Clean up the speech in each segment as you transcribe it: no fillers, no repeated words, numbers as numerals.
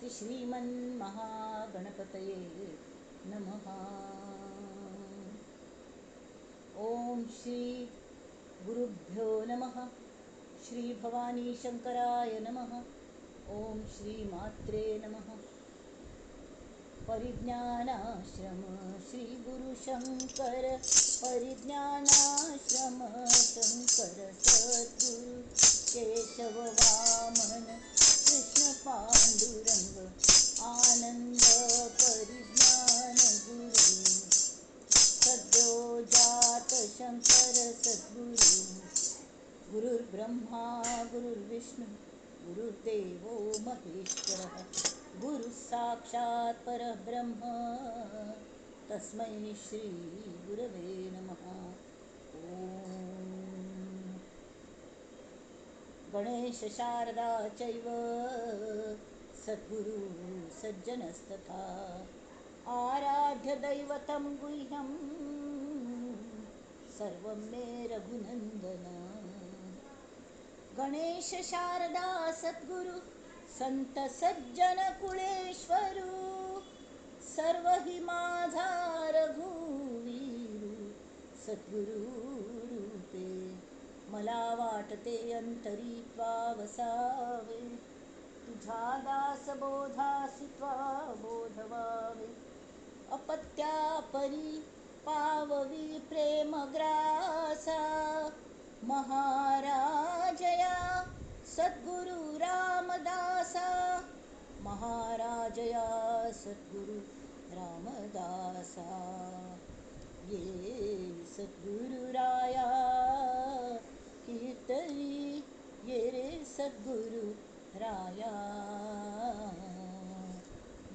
स्वस्ति श्रीमन्महागणपतये नमः. ओम श्री गुरुभ्यो नमः. श्री भवानी शंकराय नमः. ओम श्री मात्रे नमः. परिज्ञानाश्रम श्री गुरु शंकर, परिज्ञानाश्रम शंकर सद्गुरु केशव वामन कृष्ण पांडुरंग आनंद परिज्ञान गुरु सद्यो जात शंकर सद्गुरु. गुरुर्ब्रह्मा गुरुर्विष्णु गुरुर्देवो महेश्वरः, गुरु साक्षात परब्रह्म तस्मै श्री गुरवे नमः. ओम गणेश शारदा चैव सद्गुरु सज्जनस्तथा आराध्य दैवतं गुह्यं सर्वं मे रघुनंदन. गणेश शारदा सद्गुरु संत सज्जन कुळेश्वरू, सर्व हि माझा रघुवीरू सद्गुरु रूपे. मला वाटते अंतरी त्वा वसावे, तुझा दास बोधासी त्वा बोधवावे. अपत्या परी पाववी प्रेमग्रासा, महाराजया सद्गुरु रामदासा, महाराजया सद्गुरु रामदासा. ये सद्गुरुराया कीर्तनी, ये रे सद्गुरु राया,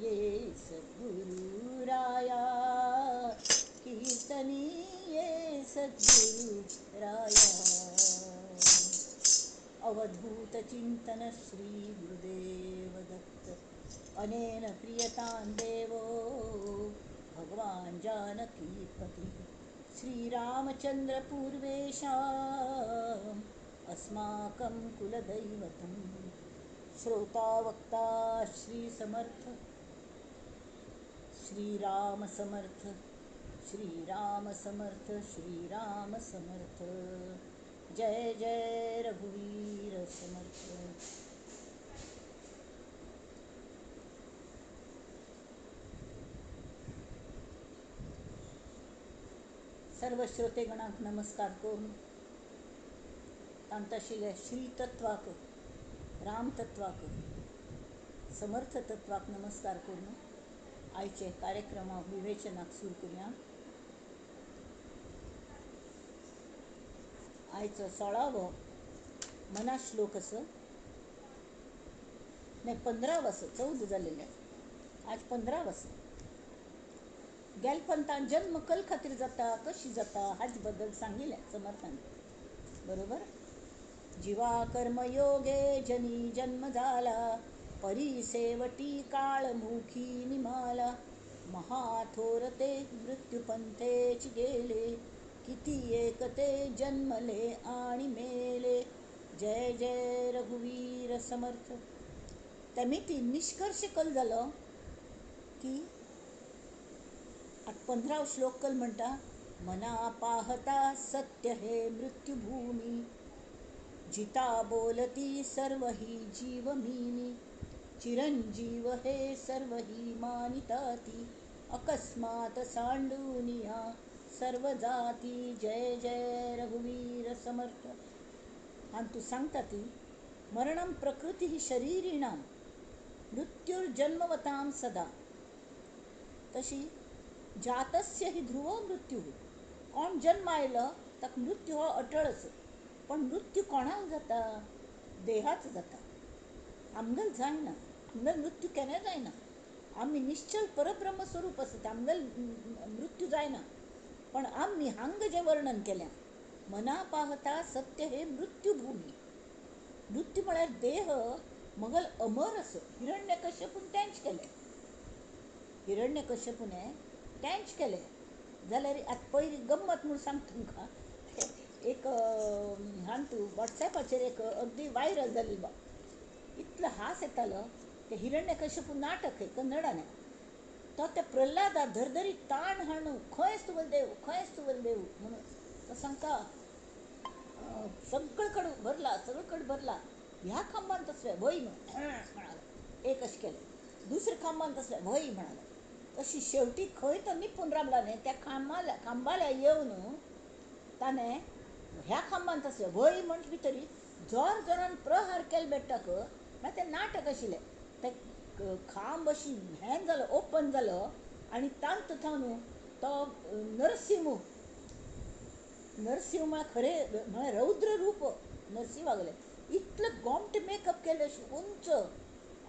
ये सद्गुरुराया कीर्तनी, ये सद्गुरु राया. अवधूत चिंतन श्री गुरुदेव दत्त. अनेन प्रियतां देवो भगवान जानकीपति. श्रीरामचंद्र पूर्वेषाम् अस्माकं कुलदैवतं. श्रोता वक्ता श्री समर्थ, श्रीराम समर्थ, श्रीराम समर्थ, श्रीराम समर्थ. जय जय रघुवीर समर्थ. सर्व श्रोतेगणांक नमस्कार करून तांकां श्री तत्वाक, राम तत्वाक, समर्थ तत्वाक नमस्कार करून आयचे कार्यक्रमाक विवेचनाक सुरू करूया. आयचो 16वो मना श्लोक असो नाही, 15वो असो, 14 जालेले, आज 15वो असो. गेलपंतान जन्म कल खातीर जाता, कशी जाता हाचे बद्दल सांगिल्लें समर्थान, बरोबर. जीवा कर्मयोगे जनी जन्म जाला, परिसेवटी काळमुखी निमाला. महाथोर ते मृत्युपंथेच गेले, किती एक ते जन्मले आणि मेले. जय जय रघुवीर समर्थ. तेमी निष्कर्ष कल जालो की आतां 15 श्लोक कल म्हणटा, मना पाहता सत्य हे मृत्युभूमी, जिता बोलती सर्व ही जीव मीनी. चिरंजीव हे सर्व ही मानिताती, अकस्मात सांडूनिया सर्व जाती. जय जय रघुवीर समर्थ. आनी तूं सांगता ती मरणम प्रकृती ही शरीरिणाम मृत्युर्जन्मवताम सदा. तशी जातस्य ही ध्रुव मृत्यू. कोण जन्म आयलो ताका मृत्यू हो अटळ आसा, पण मृत्यू कोणाक जाता? देहाच जाता, आमगेल जायना. आमगेल मृत्यू केन्ना जायना. आमी निश्चल परब्रह्म स्वरूप आसता, आमगेल मृत्यू जायना. पण आमी हांगा जें वर्णन केलें, मना पाहता सत्य हे मृत्युभूमी. मृत्यू म्हळ्यार देह मगल अमर असो. हिरण्यकश्यपून तेंच केलें, हिरण्यकश्यपून तेंच केलें. जाल्यार आतां पयली गम्मत म्हूण सांगता तुमकां, एक हांतू वॉट्सॅपाचेर एक अगदी वायरल जाल्ली बा, इतलो हांस येतालो. ते हिरण्यकश्यपू नाटक हे कन्नडाने तो त्या प्रल्हादा धरधरी ताण हाणू खंयच तुगेलो देव, खंयच तुगेलो देव म्हणून तो सांगता सगळीकडे भरला, सगळीकडे भरला. ह्या खांबान तसले भय म्हणाला, एक अशें केलें. दुसऱ्या खांबान तसले भय म्हणाले. तशी शेवटी खंय तो निपून रावला न्ही त्या खांबाल्या खांबाल्या येवन ताणें ह्या खांबान तसले भय म्हण भितरी जोर जोरान प्रहार केले बेट्टाक. मागीर तें नाटक आशिल्लें. तें खांब अशी हें जालो, ओपन जालो आनी तांत थावन तो नरसिंह, नरसिंह म्हळ्यार खरें म्हळ्यार रौद्र रूप नरसिंह वागलें. इतलो गोमटे मेकअप केले अशें उंच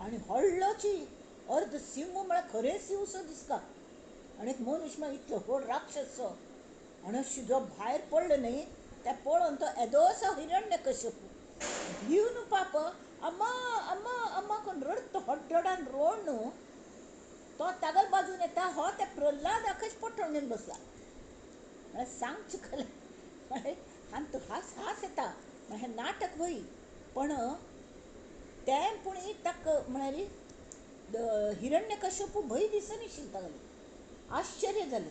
आनी व्हडलोची अर्द सिंह म्हळ्यार खरें सिंह सो दिसता आनी एक मनीस म्हळ्यार इतलो व्हड राक्षस सो. आनी अशें जो भायर पडलो न्ही तें पळोवन तो येदोसो हिरण्यकश्यपू भिवन पाप अम्मा अम्मा अम्मा करून रडत हड्डडान रोड न्हू तो तागल बाजून येता हो त्या प्रल्हादाकच पटोवन घेवन बसला. म्हळ्यार सांगचें कलें म्हळ्यार आनी हास हास येता. हें नाटक वय पण तें पूण ताका म्हळ्यार हिरण्यकश्यपू भंय दिसनाशिल्लें तागेलें. आश्चर्य जालें.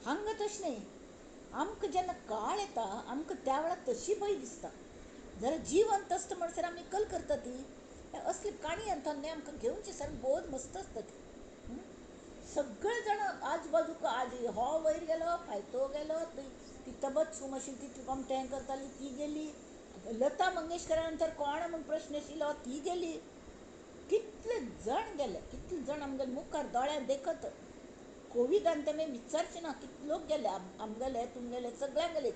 हांगा तशें न्ही, आमकां जेन्ना काळ येता आमकां त्या वेळार तशी भंय दिसता. जाल्यार जिवंत आसता म्हणसर आमी कल करता ती असली काणी न्ही आमकां घेवची सारकी बोध मस्त आसता ती. सगळे जाण आजूबाजूक आज हो वयर गेलो, फायतो गेलो, ती तबत आशिल्ली ती गोमटें करताली ती गेली, लता मंगेशकरा नंतर कोण म्हूण प्रश्न आशिल्लो ती गेली. कितले जाण गेले, कितले जाण आमगेले मुखार दोळ्यार देखत. कोविडान तें विचारचें ना कितले लोक गेले आमगेले तुमगेले सगळ्यांगेले.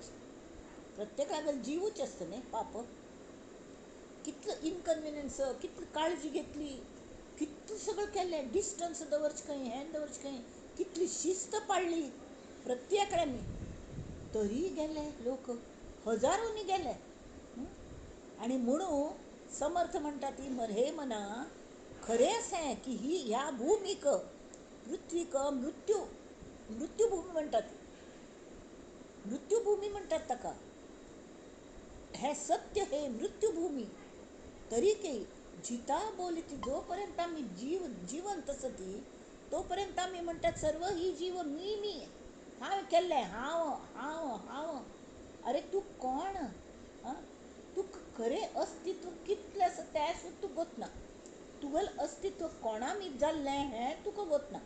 प्रत्येकागेले जिवूच आसता न्ही पाप. कितलो इनकन्विनियन्स, कितली काळजी घेतली, कितलें सगळें केलें, डिस्टन्स दवरचें खंय, हें दवरचें खंय, कितली शिस्त पाळ्ळी प्रत्येकल्यांनी, तरी गेले लोक हजारोंनी गेले. आनी म्हणून समर्थ म्हणटा ती हे मना खरें आसा की ही ह्या भुमीक पृथ्वीक मृत्यू मृत्यूभूमी म्हणटात, मृत्यूभूमी म्हणटात ताका. हें सत्य हे मृत्यूभूमी. तरीकय जिता बोलती जोपर्यंत आमी जीव जिवंत आसा ती तोपर्यंत आमी म्हणटात सर्व ही जीव मी मी हांवें केल्लें, हांव हांव हांव. अरे तूं कोण? तुका खरें अस्तित्व कितलें आसा तें सुद्दां तुका गोतना. तुगेलें अस्तित्व कोणा मीत जाल्लें हें तुका गोतना.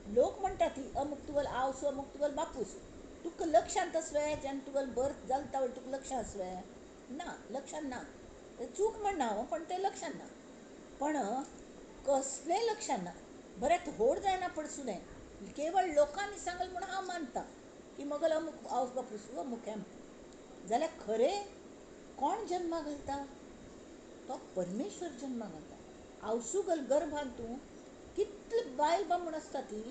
लोक म्हणटात ती अमुक तुगेलो आवसो, अमुक तुगेलो बापूस. तुका लक्षांत आसवे जेन्ना तुगेलो बर्थ जालो त्या तुका लक्षांत आसवे ना? लक्षांत ना. चूक म्हणना हांव, पण तें लक्षांत ना. पण कसलें लक्षांत ना. बरें व्हड जायना पडसून केवळ लोकांनी सांगलें म्हूण हांव मानता की मगेलो अमुक आवस बापूस अमुक हें. जाल्यार खरें कोण जन्मा घालता? तो परमेश्वर जन्मा घालता. आवसुगल गर्भान तूं कितले बायल बामण आसता ती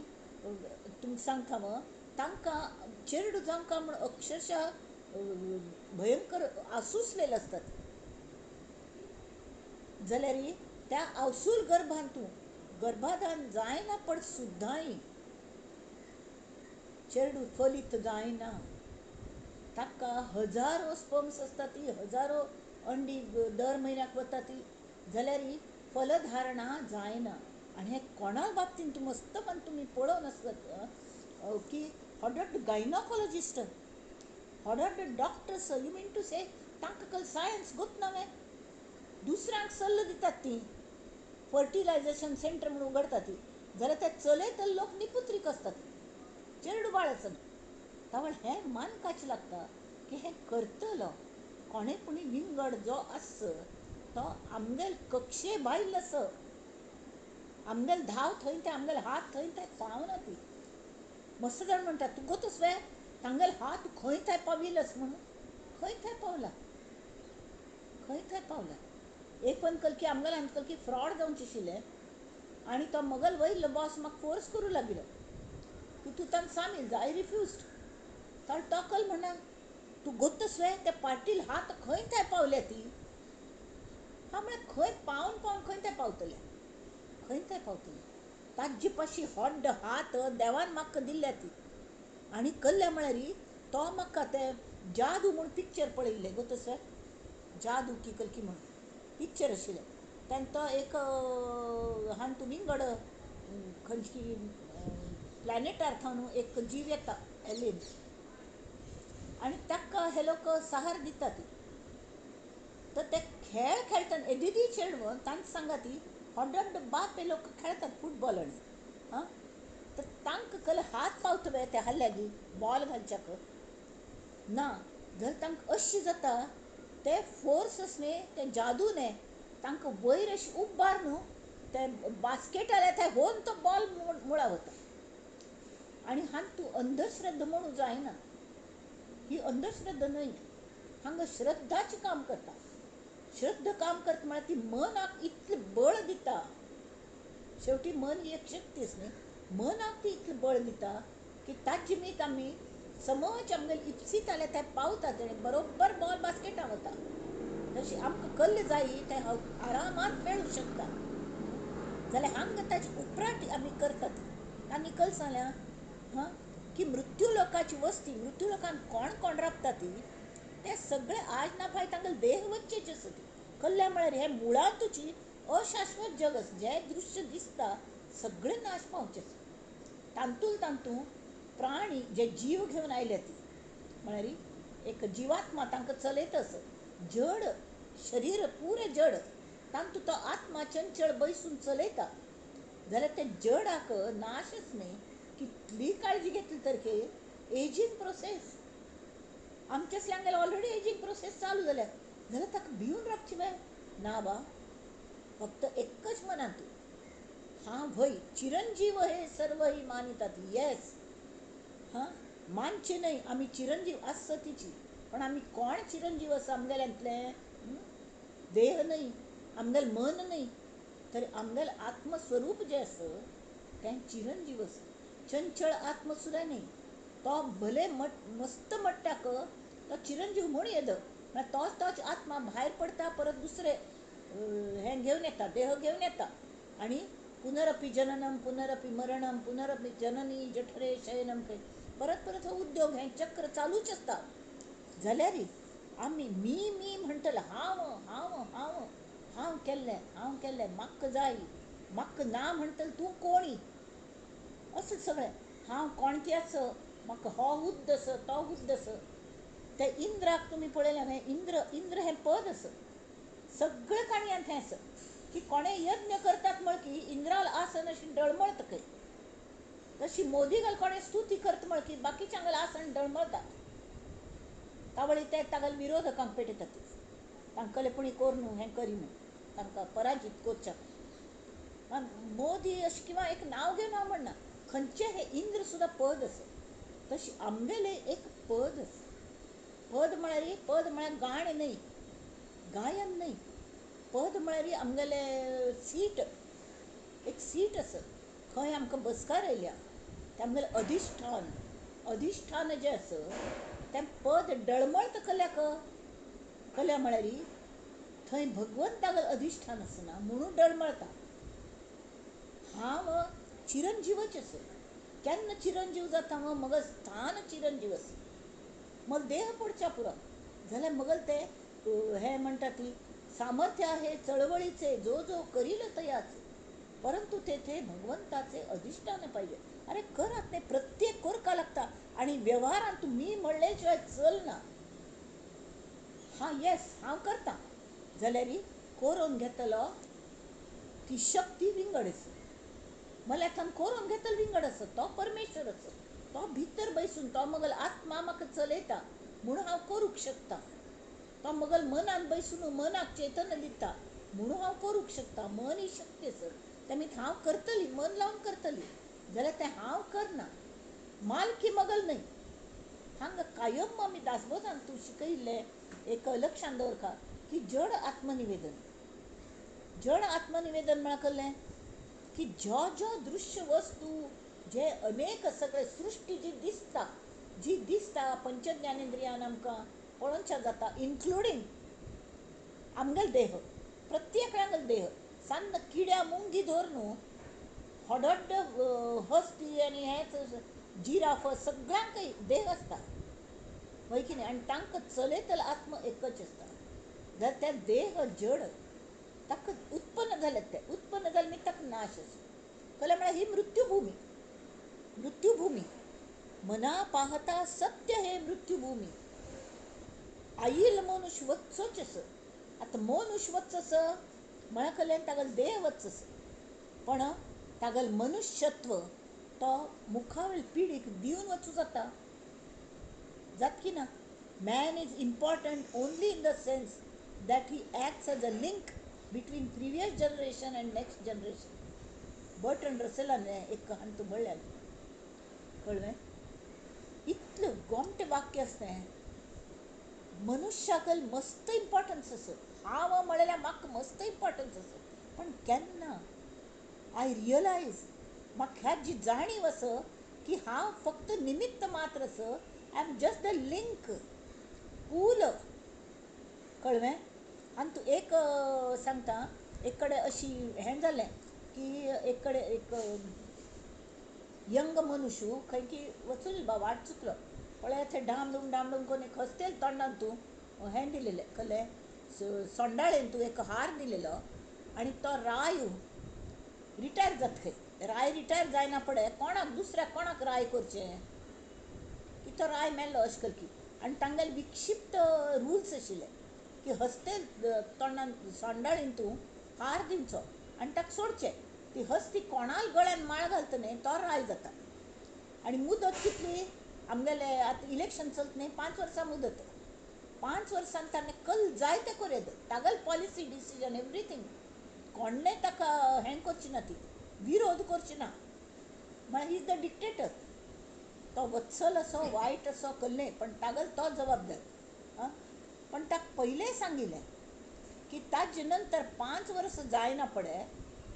तुमकां सांगता हांव, तांकां चेरडूं जावंका म्हूण अक्षरशः भयंकर आसूसलेले आसतात. जाल्यार त्या आवसूल गर्भान तूं गर्भाधान जायना पड सुद्दांय चेरडूं फलीत जायना. ताका हजारो स्पर्म्स आसता ती, हजारो अंडी दर म्हयन्याक वता ती, जाल्यार फलधारणा जायना. आनी हें कोणा बाबतींत तूं मस्तपण तुमी पळोवन आसत की हॉडट गायनोकॉलॉजिस्ट, हॉडट doctors, you mean to say तांकां सायन्स गोतना वे? दुसऱ्यांक सल्लो दितात ती. फर्टिलायझेशन सेंटर म्हणून उगडतात ती, जाल्यार ते चलय तर लोक निपुत्रीक आसतात, चेरडूं बाळ आसना. तावळ हें मानकाचें लागता की हें करतलो कोणें पुणी विंगड जो आस तो आमगेल कक्षे भायल आस. आमगेल धांव थंय ते आमगेल हात थंय थंय पावना ती. मस्त जाण म्हणटात तूं गोतस वे तांगेल हात खंय थंय पाविल्लस म्हणून. खंय थंय पावला, खंय थंय पावला. एक पण कलकी आमगेल कलकी फ्रॉड जावचें आशिल्लें आनी तो मगल वयलो बॉस म्हाका फोर्स करूं लागिल्लो की तूं तांकां सामील जा. I refused. तर टॉकल म्हणा तूं गोतस वे त्या पाटील हात खंय थंय पावल्या ती. हांव म्हळ्यार खंय पावन पावन खंय थंय पावतले, खंय थंय पावतले. ताजे पाशी हॉड्ड हात देवान म्हाका दिल्ल्या ती. आनी कल्ल्या म्हळ्यार तो म्हाका ते जादू म्हूण पिक्चर पळयल्लें गोतस वे, जादू की कलकी म्हूण पिक्चर आशिल्लें. तांचो एक हांतू विंगड खंयची प्लॅनेटार थावन एक जीव येता एलियन आनी ताका हे लोक सहार दितात. तर ते खेळ खेळटात एदीदी चेडवां तांकां सांगा ती होडड बाप हे लोक खेळटात फुटबॉल आनी आं तर तांकां कल हात पावता पळय ते हल्ल्यागी बॉल घालच्याक ना जाल्यार तांकां अशें जाता ते फोर्स न्ही ते जादू न्ही तांकां वयर अशें उबार न्हू ते बास्केट आल्या ते होवन तो बॉल मुळा वता. आनी हातूंत तूं अंधश्रद्धा म्हणूं जायना, ही अंधश्रद्धा न्हय, हांगा श्रद्धाचें काम करता. श्रद्धा काम करता म्हळ्यार ती मनाक इतलें बळ दिता, शेवटी मन ही एक शक्तीच न्ही, मनाक ती इतलें बळ दिता की ताजे निमित्त आमी समज आमगेले इप्सीत जाल्यार ते पावता तेणें बरोबर बॉल बास्केटां वता. तशी आमकां कल्ल जायी तें आरामात मेळूंक शकता. जाल्यार हांगा ताजे उपरांत आमी करतात. तांणी कल सांगल्या हां की मृत्यू लोकाची वस्ती, मृत्यू लोकान कोण कोण राबता ती ते सगळे आज ना फाय तांगेले देह वच्चेच आसा. ती कल्ल्या म्हळ्यार हें मुळांतूची अशाश्वत जग आसा, जें दृश्य दिसता सगळें नाश पावचें आसा. तांतूल तांतू प्राणी जे जीव घेवन आयले ती म्हळ्यार एक जिवात्मा तांकां चलयत आसा, जड शरीर पुरें जड तांतू तो आत्मा चंचळ बैसून चलयता. जाल्यार त्या जडाक नाशच न्ही, कितली काळजी घेतली तर की एजींग प्रोसेस आमच्या आमगेले ऑलरेडी एजींग प्रोसेस चालू जाल्या, जाल्यार ताका भिवन रावची बाय ना बा. फक्त एकच मनांत हां भय चिरंजीव हे सर्व ही मानितात. येस हां मानचे न्हय आमी चिरंजीव आसता तिची, पण आमी कोण चिरंजीव आसा आमगेल्यांतलें? देह न्हय, आमगेलें मन न्हय, तर आमगेलें आत्मस्वरूप जें आसा तें चिरंजीव आसा. चंचळ आत्म सुद्दां न्हय, तो भले मस्त मट्टाक तो चिरंजीव म्हूण येद म्हळ्यार तोच तोच आत्मा भायर पडटा, परत दुसरे हें घेवन येता, देह घेवन येता आनी पुनरपी जननम पुनरपी मरणम पुनरपी जननी जठरे शयनम खंय परत परत हो उद्योग हें चक्र चालूच आसता. जाल्यार आमी मी मी म्हणटले, हांव हांव हांव हांव केल्लें हांव केल्लें, म्हाका जाय म्हाका ना म्हणटले तूं कोणी अशें सगळें. हांव कोणकी आसा, म्हाका हो हुद्द आसा तो हुद्द आसा. ते इंद्राक तुमी पळयलें न्हय, इंद्र इंद्र हें पद आसा, सगळें काणयांत हें आसा की कोणें यज्ञ करतात म्हळ की इंद्राल आसन अशें डळमळता खंय, तशी मोदी घाल कोणें स्तुती करता म्हळ की बाकीच्यांगेलें आसन डळमळता. तावळी ते तागेले विरोधकांक पेटयतात, तांकां पुणी कोर न्हू हें करी म्हूण तांकां पराजीत करच्याक. मोदी अशें किंवां एक नांव घेवन हांव म्हणना, खंयचें हें इंद्र सुद्दां पद आसा, तशी आमगेलें एक पद आसा. पद म्हळ्यार पद म्हळ्यार गाणें न्हय, गायन न्हय, पद म्हळ्यार आमगेलें सीट, एक सीट आसा खंय आमकां बसकार आयल्या तें आमगेलें अधिश्ठान. अधिश्ठान जें आसा तें पद डळमळता कल्याक, कल्या म्हळ्यार थंय भगवंतागेलें अधिश्ठान आसना म्हणून डळमळता. हांव चिरंजीवच आसा, केन्ना चिरंजीव जाता मग स्थान चिरंजीव आसा, मग देह पडच्या पुरो जाल्यार मगल ते हे म्हणटा ती सामर्थ्य आहे चळवळीचे जो जो करील तयाचे, परंतु तेथे भगवंताचे अधिष्ठान पाहिजे. अरे करात नाही, प्रत्येक कोरका लागता आणि व्यवहारांत मी म्हणले शिवाय चल ना. हां येस हांव करता जाल्यार कोरोन घेतलो ती शक्ती विंगड आसा, मल्याथान कोरोन घेतलो विंगड आसा, तो परमेश्वर आसा, तो भितर बैसून तो मगल आत्मा म्हाका चलयता म्हणून हांव करूंक शकता, तो मगल मनान बैसून मनाक चेतन दिता म्हणून हांव करूंक शकता. मन ही शक्ती आसा, तेमी हांव करतली, मन लावन करतली जाल्यार तें हांव करना, मालकी मगल न्हय. हांगा कायम आमी दासबोधान तूं शिकयिल्लें एक लक्षांत दवरता की जड आत्मनिवेदन. जड आत्मनिवेदन म्हळ्यार कसलें की ज्यो ज्यो दृश्य वस्तू जे अनेक सगळे सृश्टी जी दिसता, जी दिसता पंचज्ञानेंद्रियान आमकां पळोवच्या जाता, इन्क्लुडींग आमगेलो देह, प्रत्येकागेलो देह, सान्न किड्या मुंगी धर न्हू होडड हस्ती आनी हेच जिराफ सगळ्यांकय देह आसता हय की न्ही, आनी तांकां चलयतलो आत्मा एकच आसता. जाल्यार त्या देह जड ताका उत्पन्न जालें तें, उत्पन्न जालें मागीर ताका नाश आसा. कळ्ळें? म्हळ्यार ही मृत्यूभूमी. मृत्यूभूमी मना पाहता सत्य हे मृत्यूभूमी. आईल मनुष्य वच्चोच आसा. आतां मनुष्य वच्च आसा म्हळ्यार कल्याण तागेलो देह वच्च आसा, पण तागेलें मनुष्यत्व तो मुखावेल पिढीक दिवन वचूं जाता, जात की ना? Man is important only in the sense that he acts as a link between previous generation and next generation. Bertrand रसेलान एक कहानी तूं म्हणल्या, कळ्ळें? इतलें गोमटें वाक्य आसा तें. मनुष्याकल मस्त इम्पॉर्टन्स आसा, हांव म्हणल्यार म्हाका मस्त इम्पॉर्टन्स आसा, पण केन्ना I realise म्हाका ह्या जी जाणीव आसा की हांव फक्त निमित्त मात्र आसा, I am just the link, पूल. कळ्ळें? आनी तूं एक सांगता, एक कडेन अशी हें जालें की एक कडेन एक यंग मनुष्य खंय की वचून बा वाट चुकलो, पळय थंय डामडूम डामडूम करून एक हस्तेल तोंडान तूं हें दिलेलें, कळ्ळें, सोंडाळेन तूं एक हार दिलेलो आनी तो राय रिटायर जाता खंय. राय रिटायर जायना पडे कोणाक दुसऱ्याक कोणाक राय करचें की तो राय मेलो अशें करकी. आनी तांगेले विक्षिप्त रुल्स आशिल्ले की हस्तेल तोंडान सोंडाळेन तूं हार दिवचो आनी ताका सोडचें, ती हस्ती कोणाल गळ्यान माळ घालता न्ही तो राय जाता. आनी मुदत कितली आमगेले आतां इलेक्शन चलता न्ही, 5 वर्सां मुदत, 5 वर्सान ताणें कल जाय तें करूं येता, तागेले पॉलिसी डिसिजन एवरीथींग, कोणें ताका हें करची ना, ती विरोध करची ना, म्हळ्यार he is the dictator. तो वत्सल असो वायट असो कल्ले, पण तागेलो तो जबाबदार. आं, पण ताका पयलें सांगिल्लें की ताजे नंतर 5 वर्सां जायना पडे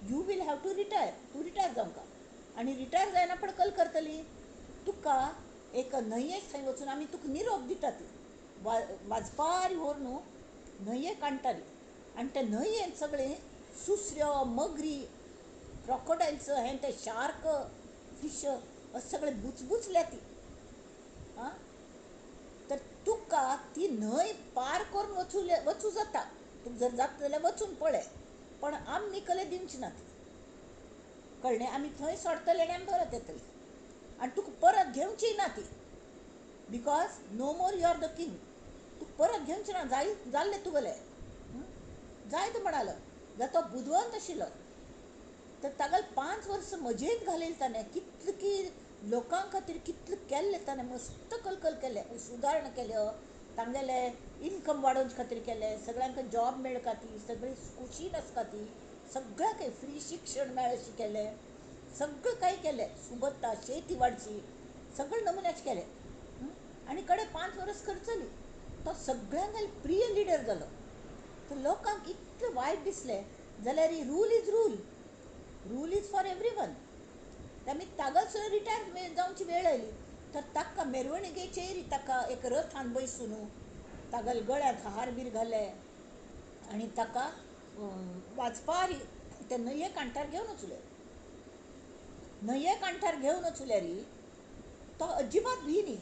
you will have to retire, तूं रिटायर जावंका. आनी रिटायर जायना पडे कल करतली, तुका एक न्हंयेक थंय वचून आमी तुका निरोप दिता, ती वाजपारी व्हर न्हू न्हंयेक काडटाली आनी त्या न्हंयेन सगळें सुसऱ्यो, मगरी, क्रोकोडायल्स, हें ते शार्क, फिश अशें सगळें बुचबुचल्या ती. आं, तर तुका ती न्हंय पार करून वचूं जाता, तुका जर जाता जाल्यार वचून पळय, पण आमी कले दिवची ना ती, कळ्ळें? आमी थंय सोडटले आनी आमी परत येतले आनी तुका परत घेवची ना ती, because no more you are the king, तुका परत घेवची ना, जाय जाल्लें तुगेलें जायत म्हणालो. जाल्यार तो बुदवंत आशिल्लो, तर तागेले 5 वर्सां मजेंत घालयलें ताणें, कितलें की लोकां खातीर कितलें केल्लें ताणें, मस्त कलकल केलें, सुदारणा केल्यो, तांगेले इनकम वाडोवचे खातीर केलें, सगळ्यांक जॉब मेळ खातीर, सगळीं खुशीन आस खातीर, सगळ्यांक फ्री शिक्षण मेळ अशें केलें, सगळें कांय केलें, सुबत्ता शेती वाडची, सगळें नमुन्याचें केलें. आनी कडेन 5 वर्सां खर्चली, तो सगळ्यांक प्रिय लिडर जालो. तर लोकांक इतलें वायट दिसलें जाल्यार rule is rule, rule is for every one. आमी तागल सुद्दां रिटायर जावची वेळ आयली तर ताका मिरवणुकेचेर ताका एक रथान बैसून तागेल्या गळ्यांत हार बीर घाले आनी ताका वाजपारी ते न्हंये कांठार घेवन वचले. न्हंये कांठार घेवन वचल्यार तो अजिबात भी न्ही,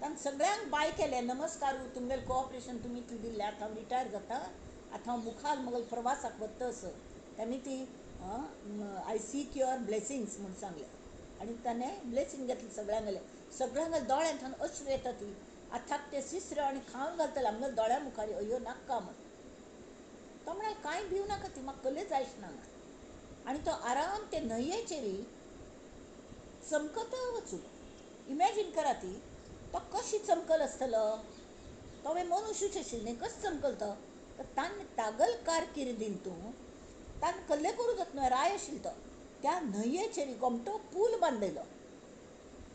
ताणें सगळ्यांक बाय केलें, नमस्कार, तुमगेलें कोऑपरेशन तुमी इतलें दिल्लें, आतां हांव रिटायर जाता, आतां हांव मुखार म्हगेल्या प्रवासाक वता असो. ताणें ती I seek your blessings म्हूण सांगलें आनी ताणें ब्लेसिंग घेतलें सगळ्यांगेलें. सगळ्यांगेल्या दोळ्यांत अश्रू येता ती, आतां ते सिसरो आनी खावन घालतले आमगेल्या दोळ्या मुखार, अयो नाका म्हण. तो म्हणाल कांय भिव नाका ती, म्हाका कले जायच ना. आनी तो आराम ते न्हंयेचेर चमकत वचूं. इमॅजीन करा ती, तो कशी चमकल आसतलो, तो मनुष्यूच आशिल्लो न्ही, कसो चमकल तो. तर ताणें तागल कारकिर्दीन तूं ताणें कल्ले करूं जाता न्हय, राय आशिल्लो तो, त्या न्हंयेचेर गोमटो पूल बांदयलो,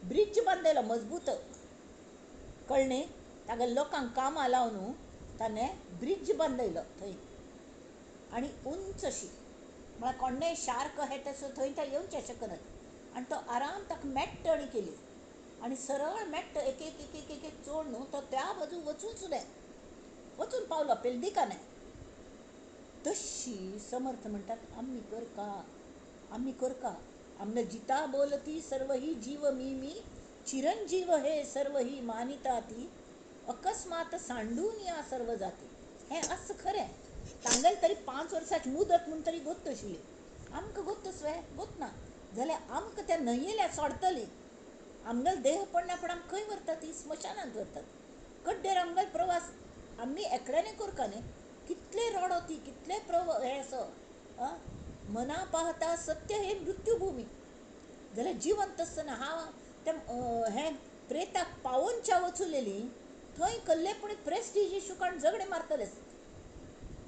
ब्रिज बांदयलो मजबूत, कळ्ळें? तागेल्या लोकांक कामां लावन ताणें ब्रिज बांदयलो थंय आनी उंच अशी, म्हळ्यार कोणेय शार्क हे तसो थंय थंय येवचें शकना. आनी तो आराम ताका मेट्टणी केली आनी सरळ मेट्ट एक एक एक एक एक एक चोड न्हू तो त्या बाजू वचून सुद्दां वचून पावलो पेलदिकाने. तशी समर्थ म्हणटात आमी करका, आमी करका, आमने जिता बोलती सर्व ही जीव मी मी, चिरंजीव हे सर्व ही मानिता ती, अकस्मात सांडून या सर्व जाती. हें असं खरें, तांगेल तरी 5 वर्साची मुदत म्हूण तरी गोत्त आशिल्ली, आमकां गोत्त वे गोत ना जाल्यार आमकां त्या न्हंयेल्या सोडतली. आमगेल देह पडना पण आमकां खंय व्हरता ती स्मशानांत व्हरतात. कड्डेर आमगेल प्रवास आमी एकल्याने करका न्ही, कितले रडो ती कितले हे असो मना पाहता सत्य हे मृत्यूभूमी. जाल्यार जिवंत आसतना हांव त्या हें प्रेताक पावोवच्या वचुलेली थंय कल्ले पूण प्रेस्टीज इशू कारण झगडे मारतले.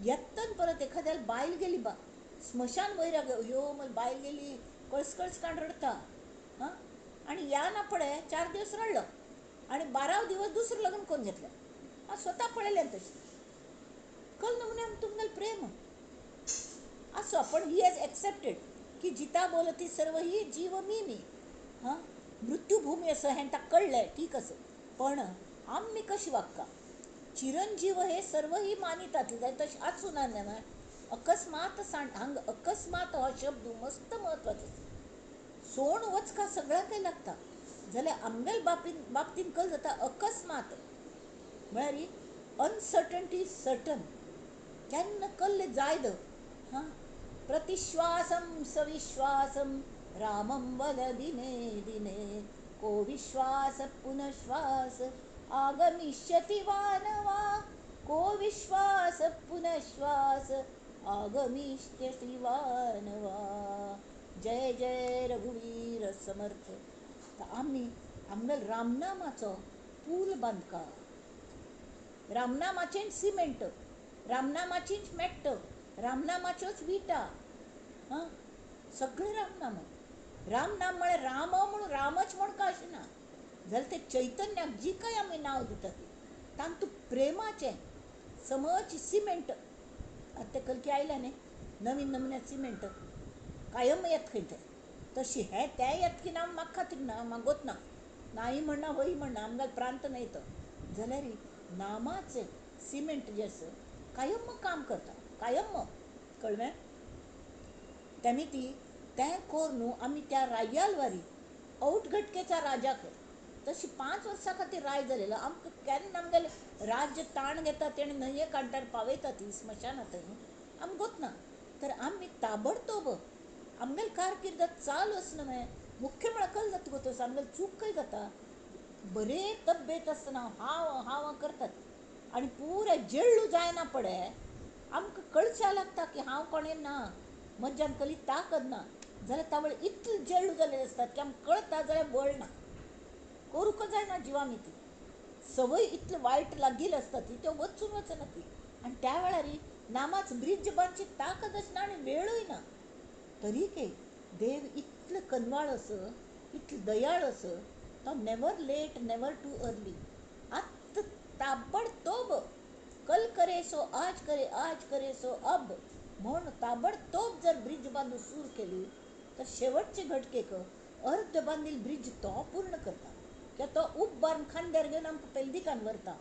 येत्तन परत एखाद्याला बायल गेली बा स्मशान वयर ह्यो मग बायल गेली कळस काण रडता. हां आनी या ना पळय 4 दिवस रडलो आनी 12 दिवस दुसरं लग्न करून घेतलं. हांव स्वता पळयलें तशें कल नमुने तुमगेलें प्रेम असो. पण he has accepted की जिता बोलती सर्व ही जीव मी मी. हां मृत्यूभूमी असं हें ताका कळ्ळें ठीक असं. पण आमी कशी वागका चिरंजीव हे सर्व ही मानितात जाय तशें आसूं ना न्हय. अकस्मात हांग अकस्मात हो शब्द मस्त म्हत्वाचो. सोण वचका सगळ्यांकय लागता जाल्यार आमगेल बाबतीन कल जाता अकस्मात म्हळ्यार अनसर्टन्टी is certain. केन्ना कल्ले जाय the. हां प्रतिश्वासम सविश्वासम रामम वद दिने दिने को विश्वास पुनश्वास आगमिष्यति वानवा को विश्वास पुनश्वास आगमिष्यति वानवा. जय जय रघुवीर समर्थ. तर आमी आमगेल रामनामाचो पूल बांदका, रामनामाचें सिमेंट, रामनामाचीच मेट्ट, रामनामाच्योच विटा. हां सगळें रामनाम. रामनाम म्हळ्यार राम म्हणून रामच म्हण काय अशें ना, जाल्यार ते चैतन्याक जी काय आमी नांव दितात तांतूं प्रेमाचें समज सिमेंट. आतां तें कलकी आयलें न्ही नवीन नमुन्यात सिमेंट कायम येत खंय तें तशी हें तें येत की ना म्हाका खातीर ना मागोत ना नाय म्हणना हय म्हणना आमगेलो प्रांत न्हय तो. जाल्यार नामाचें सिमेंट जें आसा कायम काम करता कायम. कळ्ळें तेमी ती तें कर न्हू आमी त्या रायाल वारी औटघटकेचा राजा खंय तशी 5 वर्सां खातीर राय जालेलो. आमकां केन्ना आमगेलें राज्य ताण घेता तेणें न्हंये कांठार पावयता ती स्मशानांत थंय आमकां गोत ना. तर आमी ताबडतोब आमगेल कारकिर्द चालू आसना न्हय मुख्य म्हळ्यार कल जाता गो तसो आमगेल चूक खंय जाता बरे तब्येत आसतना हांव हांव करतात आनी पुराय जेळ्ळू जायना पडे आमकां कळच्या लागता की हांव कोणें ना म्हज्यान कली ताकद ना जाल्यार तावळ इतले जेळ्ळू जाल्ले आसतात की आमकां कळटा जाल्यार बळ ना करूंक जायना जिवामी ती संवय इतली वायट लागिल्ली आसता ती त्यो वचून वचना ती. आनी त्या वेळार नामाच ब्रिज बांदची ताकद आसना आनी वेळूय ना. तरी के देव इतलो कनवाळ असो इतलो दयाळ असो तो never late never too early. आत्त ताबडतोब कल करे सो आज करे आज करे सो अब म्हूण ताबडतोब जर ब्रिज बांदून सुरू केली तर शेवटचे घटकेक अर्द बांदिल ब्रिज तो पूर्ण करता किंवा तो उब बांद खांद्यार घेवन आमकां पेलदिकान व्हरता.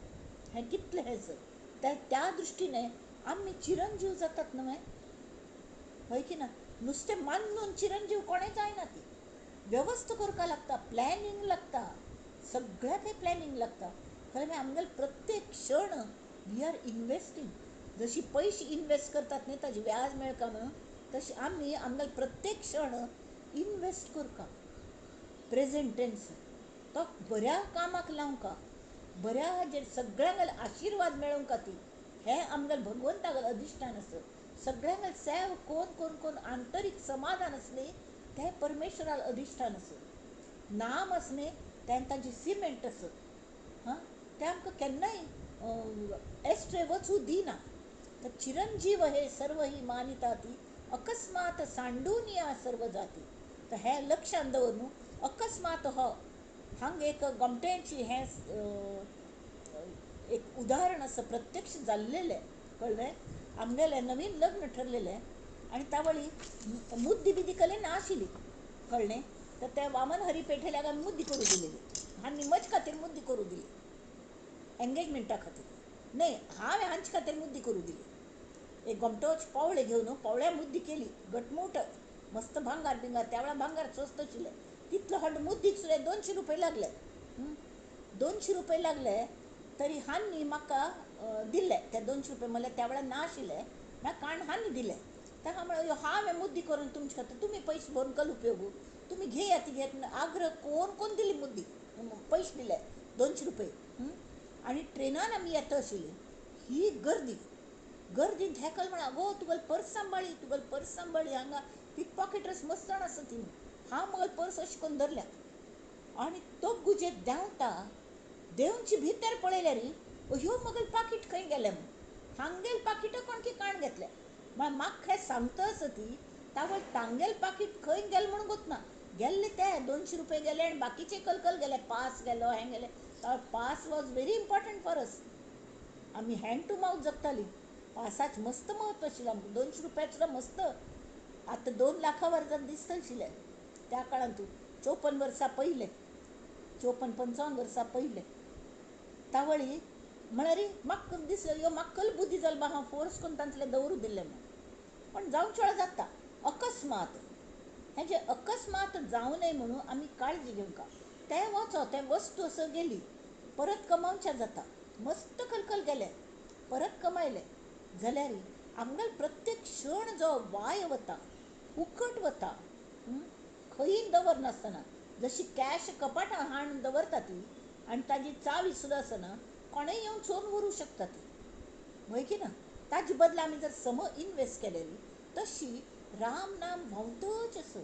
हें कितलें हें सर त्या दृश्टीने आमी चिरंजीव जातात न्हय हय की ना. नुस्तें मानून चिरंजीव कोणें जायना ती वेवस्था करपाक लागता, प्लॅनिंग लागता, सगळ्याकय प्लॅनिंग लागता. खरें म्हळ्यार आमगेले प्रत्येक क्षण we are investing. जशी पयशे इनवेस्ट करतात न्ही ताजें व्याज मेळका म्हणून तशें आमी आमगेले प्रत्येक क्षण इनवेस्ट करता प्रेजेंट टेन्स. तो बऱ्या कामाक लावंका बऱ्या हाजेर सगळ्यांक आशिर्वाद मेळोवंक खातीर हें आमगेलें भगवंतागेलें अधिश्ठान आसा. सगळ्यांक सेव कोन कोन कोन आंतरीक समाधान आसलें तें परमेश्वराक अधिश्ठान आसा. नाम आसलें तें ताजें सिमेंट आसा. हां तें आमकां केन्नाय एस्ट्रे वचूं दिना. तर चिरंजीव हे सर्व ही मानिता ती अकस्मात सांडून या सर्व जाती. तर हें लक्षांत दवर न्हू अकस्मात हो हांग एक गोमट्यांची हें एक उदाहरण आसा प्रत्यक्ष जाल्लेलें. कळ्ळें आमगेलें नवीन लग्न ठरलेलें आनी तावळी मुद्दी बिद्दी कले नाशिल्ली. कळ्ळें तर त्या वामन हरी पेठेल्याक आमी मुद्दी करूं दिलेली आनी म्हजे खातीर मुद्दी करूं दिली एंगेजमेंटा खातीर न्हय हांवें हांचे खातीर मुद्दी करूं दिली. एक गोमटोच पावळे घेवन पावळ्या मुद्दी केली घटमूट मस्त भांगार बिंगार त्या वेळार भांगार स्वस्त आशिल्लें तितलो हाडून मुद्दीक सुद्दां 200 रुपये लागले. 200 रुपये लागले तरी हांणी म्हाका दिले ते 200 रुपये म्हणल्यार त्या वेळार ना आशिल्ले. म्हळ्यार काण हांवें दिलें ताका म्हळ्यार हांवें मुद्दी करून तुमचे खातीर तुमी पयशे भरून कल उपयोग तुमी घेयात घेत आग्रह कोण कोण दिली मुद्दी पयशे दिले 200 रुपये. आनी ट्रेनान आमी येता आशिल्ली ही गर्दी गर्दी धेकल म्हण अगो तुगेलो पर्स सांबाळी तुगेलो पर्स सांबाळी हांगा पीक पॉकेटर्स मस्त जाण आसा ती हांव म्हगेलो पर्स अशें करून धरल्या आनी तो गुजे देंवता देंवचे भितर पळयल्यार ह्यो म्हगेलें पाकीट खंय गेलें म्हूण हांगेल पाकिटां कोणकी काण घेतलें मागीर म्हाका सांगता आसा ती तावळ तांगेल पाकीट खंय गेलें म्हूण गोतना गेल्ले ते 200 रुपये गेले आनी बाकीचे कलकल गेले पास गेलो हें गेलें. Pass was very important for us. आमी हँड टू मावथ जगताली. पासाच मस्त म्हत्व आशिल्लें आमकां 200 रुपया सुद्दां मस्त आतां 2 लाखां वर्जान दिसता आशिल्लें त्या काळान तूं 54 वर्सां पयलें 54 55 वर्सां पयलें तावळी म्हळ्यार म्हाका दिसलें ह्यो म्हाका कल बुद्दी जाल बा हांव फोर्स करून तांतलें दवरूं दिल्लें म्हूण. पण जावचे वेळार जाता अकस्मात हें जें अकस्मात जावं नये म्हणून आमी काळजी घेवंक तें वचो तें वस्तू असो गेली परत कमावच्या जाता मस्त कलकल गेले परत कमायले जाल्यार आमगेलो प्रत्येक क्षण जो वाय वता फुकट वता खंय दवरनासतना जशी कॅश कपाटां हाडून दवरता ती आनी ताजी चावी सुद्दां आसना कोणेय येवन चोरून व्हरूंक शकता ती वय की ना. ताजे बदला आमी जर सम इनवेस्ट केलेली तशी राम नाम व्हांवतच आसा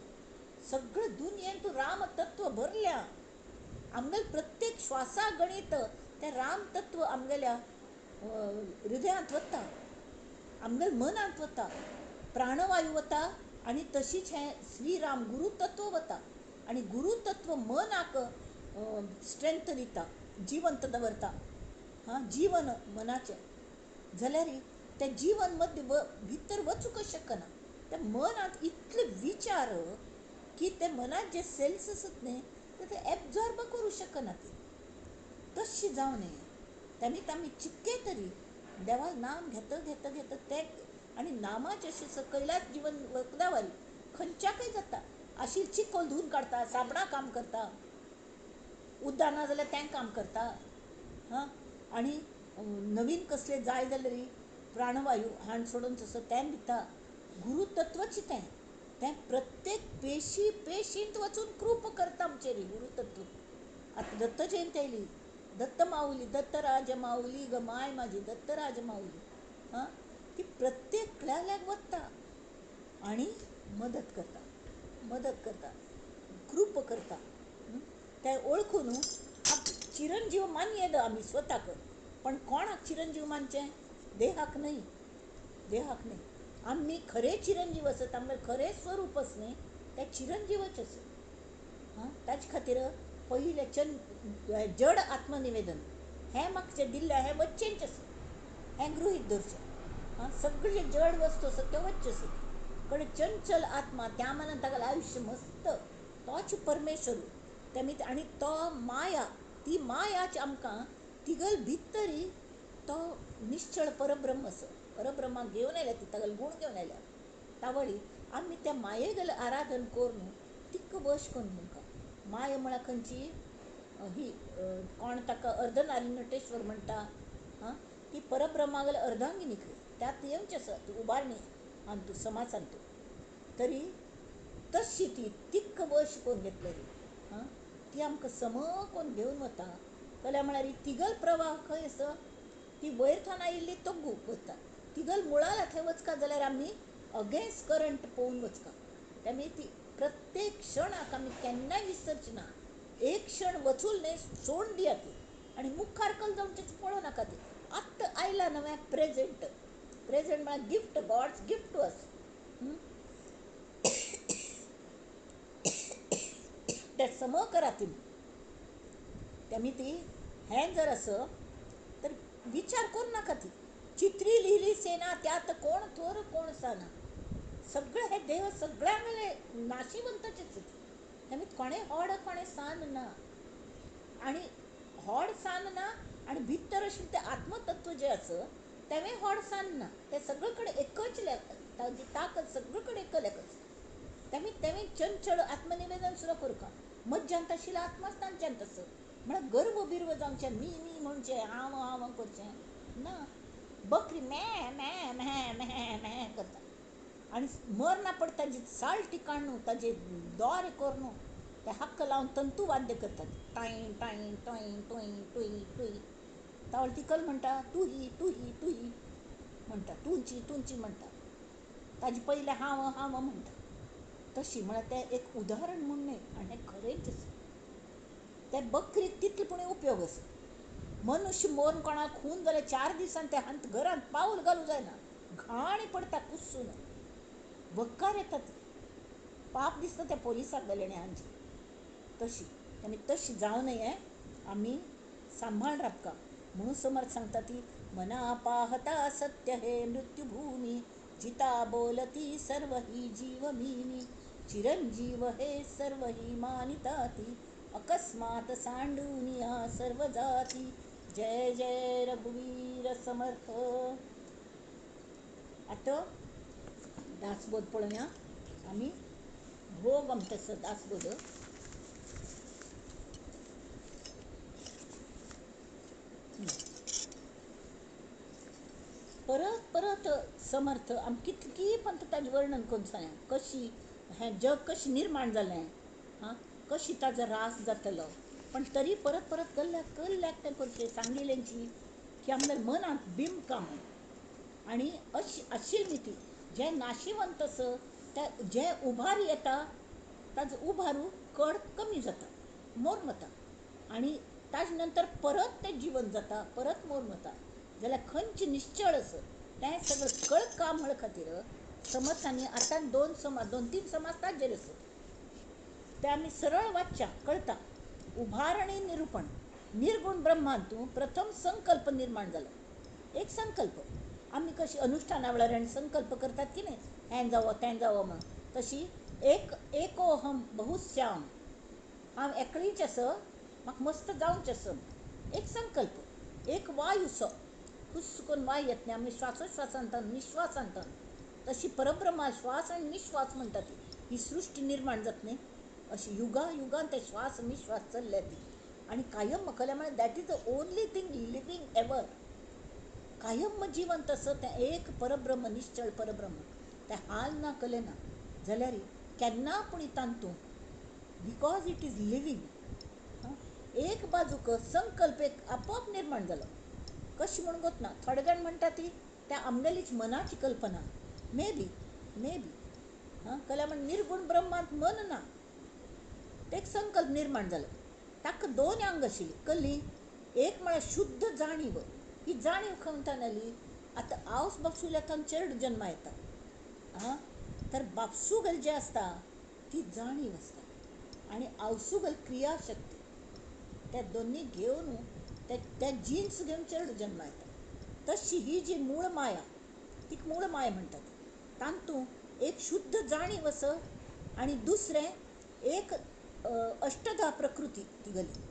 सगळें दुनियेन तूं राम तत्व भरल्या आमगेले प्रत्येक श्वासा गणीत तें राम तत्व आमगेल्या हृदयांत वता आमगेल्या मनांत वता प्राणवायू वता आनी तशीच हें श्रीराम गुरुतत्व वता आनी गुरुतत्व मनाक स्ट्रेंथ दिता जिवंत दवरता हां जीवन मनाचें जाल्यार तें जीवन मध्य भितर वचूंक शकना त्या मनांत इतले विचार की ते मनांत जे सेल्स आसत न्ही ते एब्जॉर्ब करूं शकना ती तशी जावं नये तेमी आमी चितके तरी देवा नाम घेता घेता घेता ते आनी नामाचें अशें सकयल्याच जीवन वखदावारी खंयच्याकय जाता अशी चिखल धुवन काडटा साबणां काम करता उदक ना जाल्यार तें काम करता हां आनी नवीन कसलें जाय जाल्यार प्राणवायू हाण सोडून तसो तें दिता गुरुतत्वच तें तें प्रत्येक पेशी पेशींत वचून कृप करता आमचेर गुरुतत्व. आतां दत्त जयंती आयली दत्त माऊली दत्तराज माऊली ग माय माझी दत्तराज माऊली हां ती प्रत्येकल्याक वता आनी मदत करता मदत करता कृप करता तें ओळखून चिरंजीव मानयेद आमी स्वताक पण कोणाक चिरंजीव मानचें देहाक न्हय देहाक न्हय. आमी खरे चिरंजीव आसत आमगेलें खरें स्वरूप आसा न्ही तें चिरंजीवच आसा हां. ताजे खातीर पयलें जड आत्मनिवेदन हें म्हाका जें दिल्लें हें वच्चेंच आसा हें गृहीत धरचें हां. सगळें जे जड वस्तू आसा त्यो वच्चें आसा कडेन चंचल आत्मा त्या मनान तागेलें आयुश्य मस्त तोच परमेश्वर तेमी आनी तो माया ती मायाच आमकां तिगल भितरी तो निश्चळ परब्रह्म आसा परब्रह्माक घेवन आयल्या ती तागेले गूण घेवन आयल्या तावळी आमी त्या मायेगेलें आराधन करून तिका वश करून घेवंक. माया म्हळ्यार खंयची ही कोण ताका अर्धनारी नटेश्वर म्हणटा हां ती परब्रह्मागेले अर्धांगिनी खंय त्यात येवचें आसा ती उबारणी आनी तूं समाजान तूं तरी तशी ती तिक्क वश करून घेतलेली हां ती आमकां सम करून घेवन वता जाल्यार म्हळ्यार तिगल प्रवाह खंय आसा ती वयर थोन आयिल्ली तग्गू वता तिगल मुळाला थंय वचका जाल्यार आमी अगेन्स्ट करंट पळोवन वचका. त्यामुळे ती प्रत्येक क्षणाक आमी केन्नाय विसरची ना एक क्षण वचूल न्हय सोडून दिया ती आनी मुखार कल जावचें पळोवं नाका ती आत्तां आयला नव्या प्रेजेंट प्रेजेंट म्हळ्यार gift God's gift to us. तें सम करा तुमी त्यामुळे ती हें जर आसत तर विचार करूं नाका ती चित्री लिहिली सेना त्यात कोण थोर कोण साना सगळें हे देह सगळ्यांगेले नाशिवंताचेच त्यामुळे कोणें होड कोणें सान ना आनी होड सान ना आनी भितर आशिल्लें तें आत्मतत्व जें आसा तेंवूय होड सान ना तें सगळे कडेन एकच ताजी ताकद सगळे कडेन एकच त्यामुळे तेंवूय चंचळ आत्मनिवेदन सुद्दां करूंक मज्जांत आशिल्लो आत्माच तांच्यांत आसा म्हळ्यार गर्व बिर्व जावचें मी मी म्हणचें हांव हांव करचें ना. बकरी मॅ मॅ मॅ मॅ मॅ करता आनी मरना पड ताजी साल्टी काडून ताजे दोरे करून ते हक्क लावन तंतू वाद्य करतात, टाय टाय टॉय टॉय टुई टुई. तावळ तिकल म्हणटा तुही तुही तुही म्हणटा, तुंची तुंची म्हणटा, ताजे पयलें हांव हांव म्हणटा. तशी म्हळ्यार तें एक उदाहरण म्हूण न्हय, आनी हें खरेंच आसा. त्या बकरीक तितले पूण उपयोग आसा. मनुष्य मोरून कोणाक खून जाल्यार 4 दिसान ते हांत घरांत पावल घालूं जायना, घाण पडटा कुसून, वक्कार येतात, पाप दिसता त्या पोलिसाक गेले हांची. तशी आमी तशी जावं नये, आमी सांबाळ राबका. म्हणून समर्थ सांगता ती मना पाहता सत्य हे मृत्युभूमी, जिता बोलती सर्व ही जीव मीनी, चिरंजीव हे सर्व ही मानिताती, अकस्मात सांडूनिया सर्व जाती. जय जय रघुवीर समर्थ. आतां दासबोध पळोवया आमी. भोग आमकां आसा दासबोध. परत परत समर्थ आमकां कितकी पंत ताजें वर्णन करून सांग, कशी हें जग कशें निर्माण जालें, हां कशी ताजो रास जातलो, पण तरी परत परत कल्ल्याक कल्ल्याक तें करचें सांगिल्ल्यांची की आमच्या मनांत बिंबकां म्हूण. आनी अशी आशिल्ली ती जें नाशिवंत आसा ते जें उभार येता ताजो उभारू कड कमी जाता, मोर वता, आनी ताजे नंतर परत तें जिवन जाता, परत मोर वता. जाल्यार खंयचें निश्चळ आसा तें सगळें कळका म्हळ खातीर समर्थांनी आतां 2 समाज 2-3 समाज ताजेर आसा ते आमी सरळ वाचच्या कळटा. उभारणी निरुपण, निर्गुण ब्रह्मांतू प्रथम संकल्प निर्माण जालो. एक संकल्प आमी कशी अनुष्ठाना वेळार आनी संकल्प करतात की न्ही, हें जावो तें जावो म्हणून, तशी एक एकोहम बहुश्याम, हांव एकलीच आसा, म्हाका मस्त जावचें आसा, एक संकल्प. एक वायुसो फुस्स करून वायु येत न्ही, आमी श्वासोश्वासांतल्यान निश्वासांतल्यान, तशी परब्रह्मा श्वास आनी निश्वास म्हणटा ती ही सृश्टी निर्माण जात न्ही, अशी युगा युगान ते श्वास निश्वास चल्ल्या ती. आनी कायम म्हाका म्हळ्यार that is the only thing living ever. कायम जिवंत आसा तें एक परब्रह्म, निश्चळ परब्रह्म, तें हाल ना कले ना जाल्यार केन्ना पूण तांतूं because it is living. एक बाजूक संकल्प एक आपोआप निर्माण जालो कशें म्हूण गोत ना. थोडे जाण म्हणटा ती त्या आमगेलीच मनाची कल्पना, मे बी मे बी हां कल्या म्हण निर्गुण ब्रह्मांत मन ना, ते एक संकल्प निर्माण जालो. ताका 2 अंग आशिल्ली कल्ली, एक म्हळ्यार शुद्ध जाणीव. ही जाणीव खंयच्यान आयली? आतां आवस बापसूल्या थंय चेड जन्मा येता, आं तर बापसूगल जें आसता ती जाणीव आसता आनी आवसूगल क्रियाशक्ती, त्या दोन्ही घेवन त्या जिन्स घेवन चेड जन्मा येता. तशी ही जी मूळ माया, तिका मूळ माया म्हणटात, तातूंत एक शुद्ध जाणीव आसा आनी दुसरें एक अष्टधा प्रकृती तिगली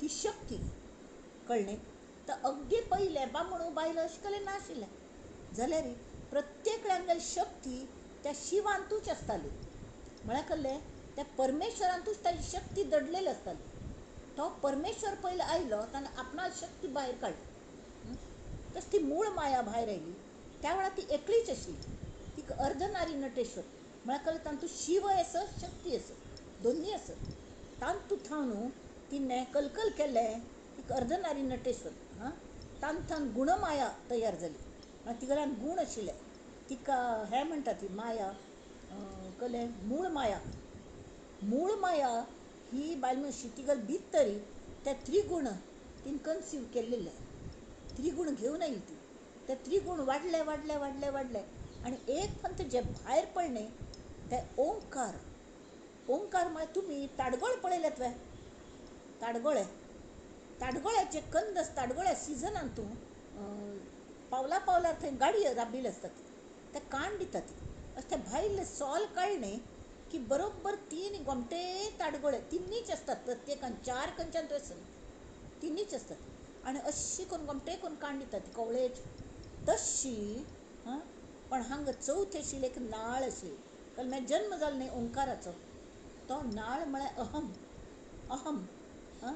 ती शक्ती कळ्ळें. तर अगदी पयलें बामणू बायल अशें कलें नाशिल्लें जाल्यार प्रत्येक शक्ती त्या शिवांतूच आसताली, म्हळ्यार कळ्ळें त्या परमेश्वरांतूच ताजी शक्ती दडलेली आसताली. तो परमेश्वर पयलो आयलो ताणें आपणा शक्ती भायर काडली, तशी ती मूळ माया भायर आयली. त्या वेळार ती एकलीच आशिल्ली, तिका अर्धनारी नटेश्वर म्हळ्यार कळ्ळें तातूंत शिव आसा शक्ती आसा दोन्ही आसा. तातूंत थावन तिणें कलकल केलें, तिका अर्धनारी नटेश्वर हां तातूंत गुणमाया तयार जाली. तिगेल्यान गुण आशिल्ले, तिका हें म्हणटा ती माया कळ्ळें मूळ माया. मूळ माया ही बायल मनशी तिगेले भितरी ते त्रिगुण तिणें कन्सीव केल्ले, त्रिगुण घेवन आयली ती, ते त्रिगुण वाडले वाडले वाडले वाडले आनी एक पंत जे भायर पडलें ते ओंकार. ओंकार म्हळ्यार तुमी ताडगोळे पळयल्यात वे? ताडगोळे, ताडगोळ्याचे कंद आसता, ताडगोळ्या सिजनान तूं पावला पावलार थंय गाडी राबिल्ली आसता, ती ते कांड दिता ती, अशें ते भायले सोल काडलें की बरोबर 3 गोमटे ताडगोळे तिन्नीच आसतात प्रत्येकान, 4 खंयच्यान तो आसना, तिन्नीच आसतात आनी अशी करून गोमटे करून कांड दिता ती कवळेची तशी. हां पण हांगा चवथ आशिल्ली एक नाळ आशिल्ली, कारण मागीर जन्म जालो न्ही ओंकाराचो, तो नाळ म्हळ्यार अहम अहम. हां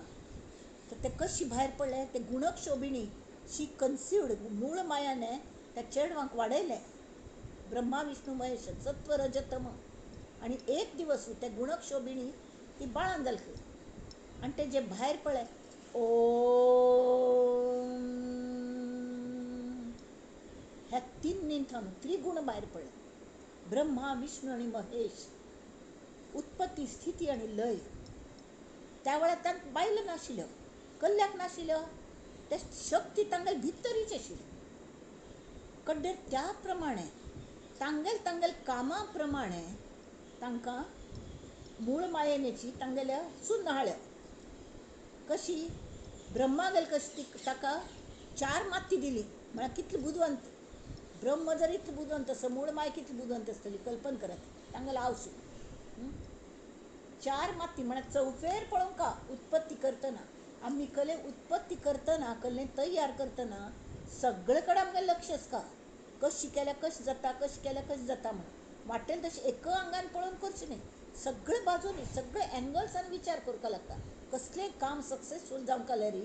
तर ते कशी भायर पडले ते गुणक्षोभिणी शी कन्सिवड मूळ मायाने त्या चेडवांक वाडयलें, ब्रह्मा विष्णू महेश सत्व रजतम. आनी एक दिवस त्या गुणक्षोभिणी ती बाळान जाली खंय आनी ते जे भायर पळय ओम ह्या तीन थावन त्रिगुण भायर पडले, ब्रह्मा विष्णू आनी महेश, उत्पत्ती स्थिती आनी लय. त्या वेळार तांकां बायलो नाशिल्ल्यो, कल्ल्याक नाशिल्ल्यो, ते शक्ती तांगेले भितरीच आशिल्ली. कड्डेर त्या प्रमाणे तांगेल तांगेल कामा प्रमाणे तांकां मूळ मायेनेची तांगेल्या सुन्हाळ्यो. कशी ब्रह्मा गेल कशी ती ताका 4 माती दिली, म्हळ्यार कितली बुदवंत ब्रह्म जर इतलो बुदवंत आसा, मूळ माय कितली बुदवंत आसतली कल्पन करात. तांगेलो आवसू 4 माती म्हळ्यार चौफेर पळोवंका उत्पत्ती करतना, आमी कले उत्पत्ती करतना कले तयार करतना सगळे कडेन आमगेलें लक्ष आसता, कशी केल्यार कशें जाता, कशें केल्यार कशें जाता म्हणून. वाटेल तशें एका आंगान पळोवन करचें न्ही, सगळे बाजूनी सगळे एंगल्सान विचार करपाक लागता. कसलें काम सक्सेसफूल जावंक जाल्यार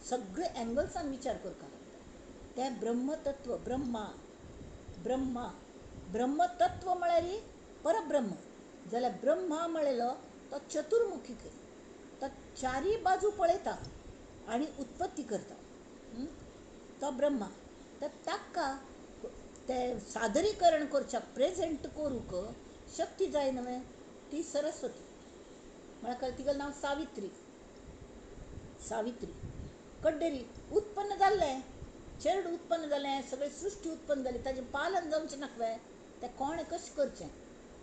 सगळे एंगल्सान विचार करपाक लागता. तें ब्रह्मतत्व, ब्रह्मा ब्रह्मा ब्रह्मतत्व म्हळ्यार परब्रह्म जाल्यार ब्रह्मा म्हळेलो तो चतुर्मुखी खंय, तो चारी बाजू पळयता आनी उत्पत्ती करता, तो ब्रह्मा. तर ताका तें सादरीकरण करच्याक प्रेजेंट करूंक शक्ती जाय न्हय, ती सरस्वती म्हळ्यार तिगेलें नांव सावित्री. सावित्री कड्डेरी उत्पन्न जाल्लें, चेरड उत्पन्न जालें, सगळें सृश्टी उत्पन्न जाली, ताजें पालन जावचें नाका, तें कोणें कशें करचें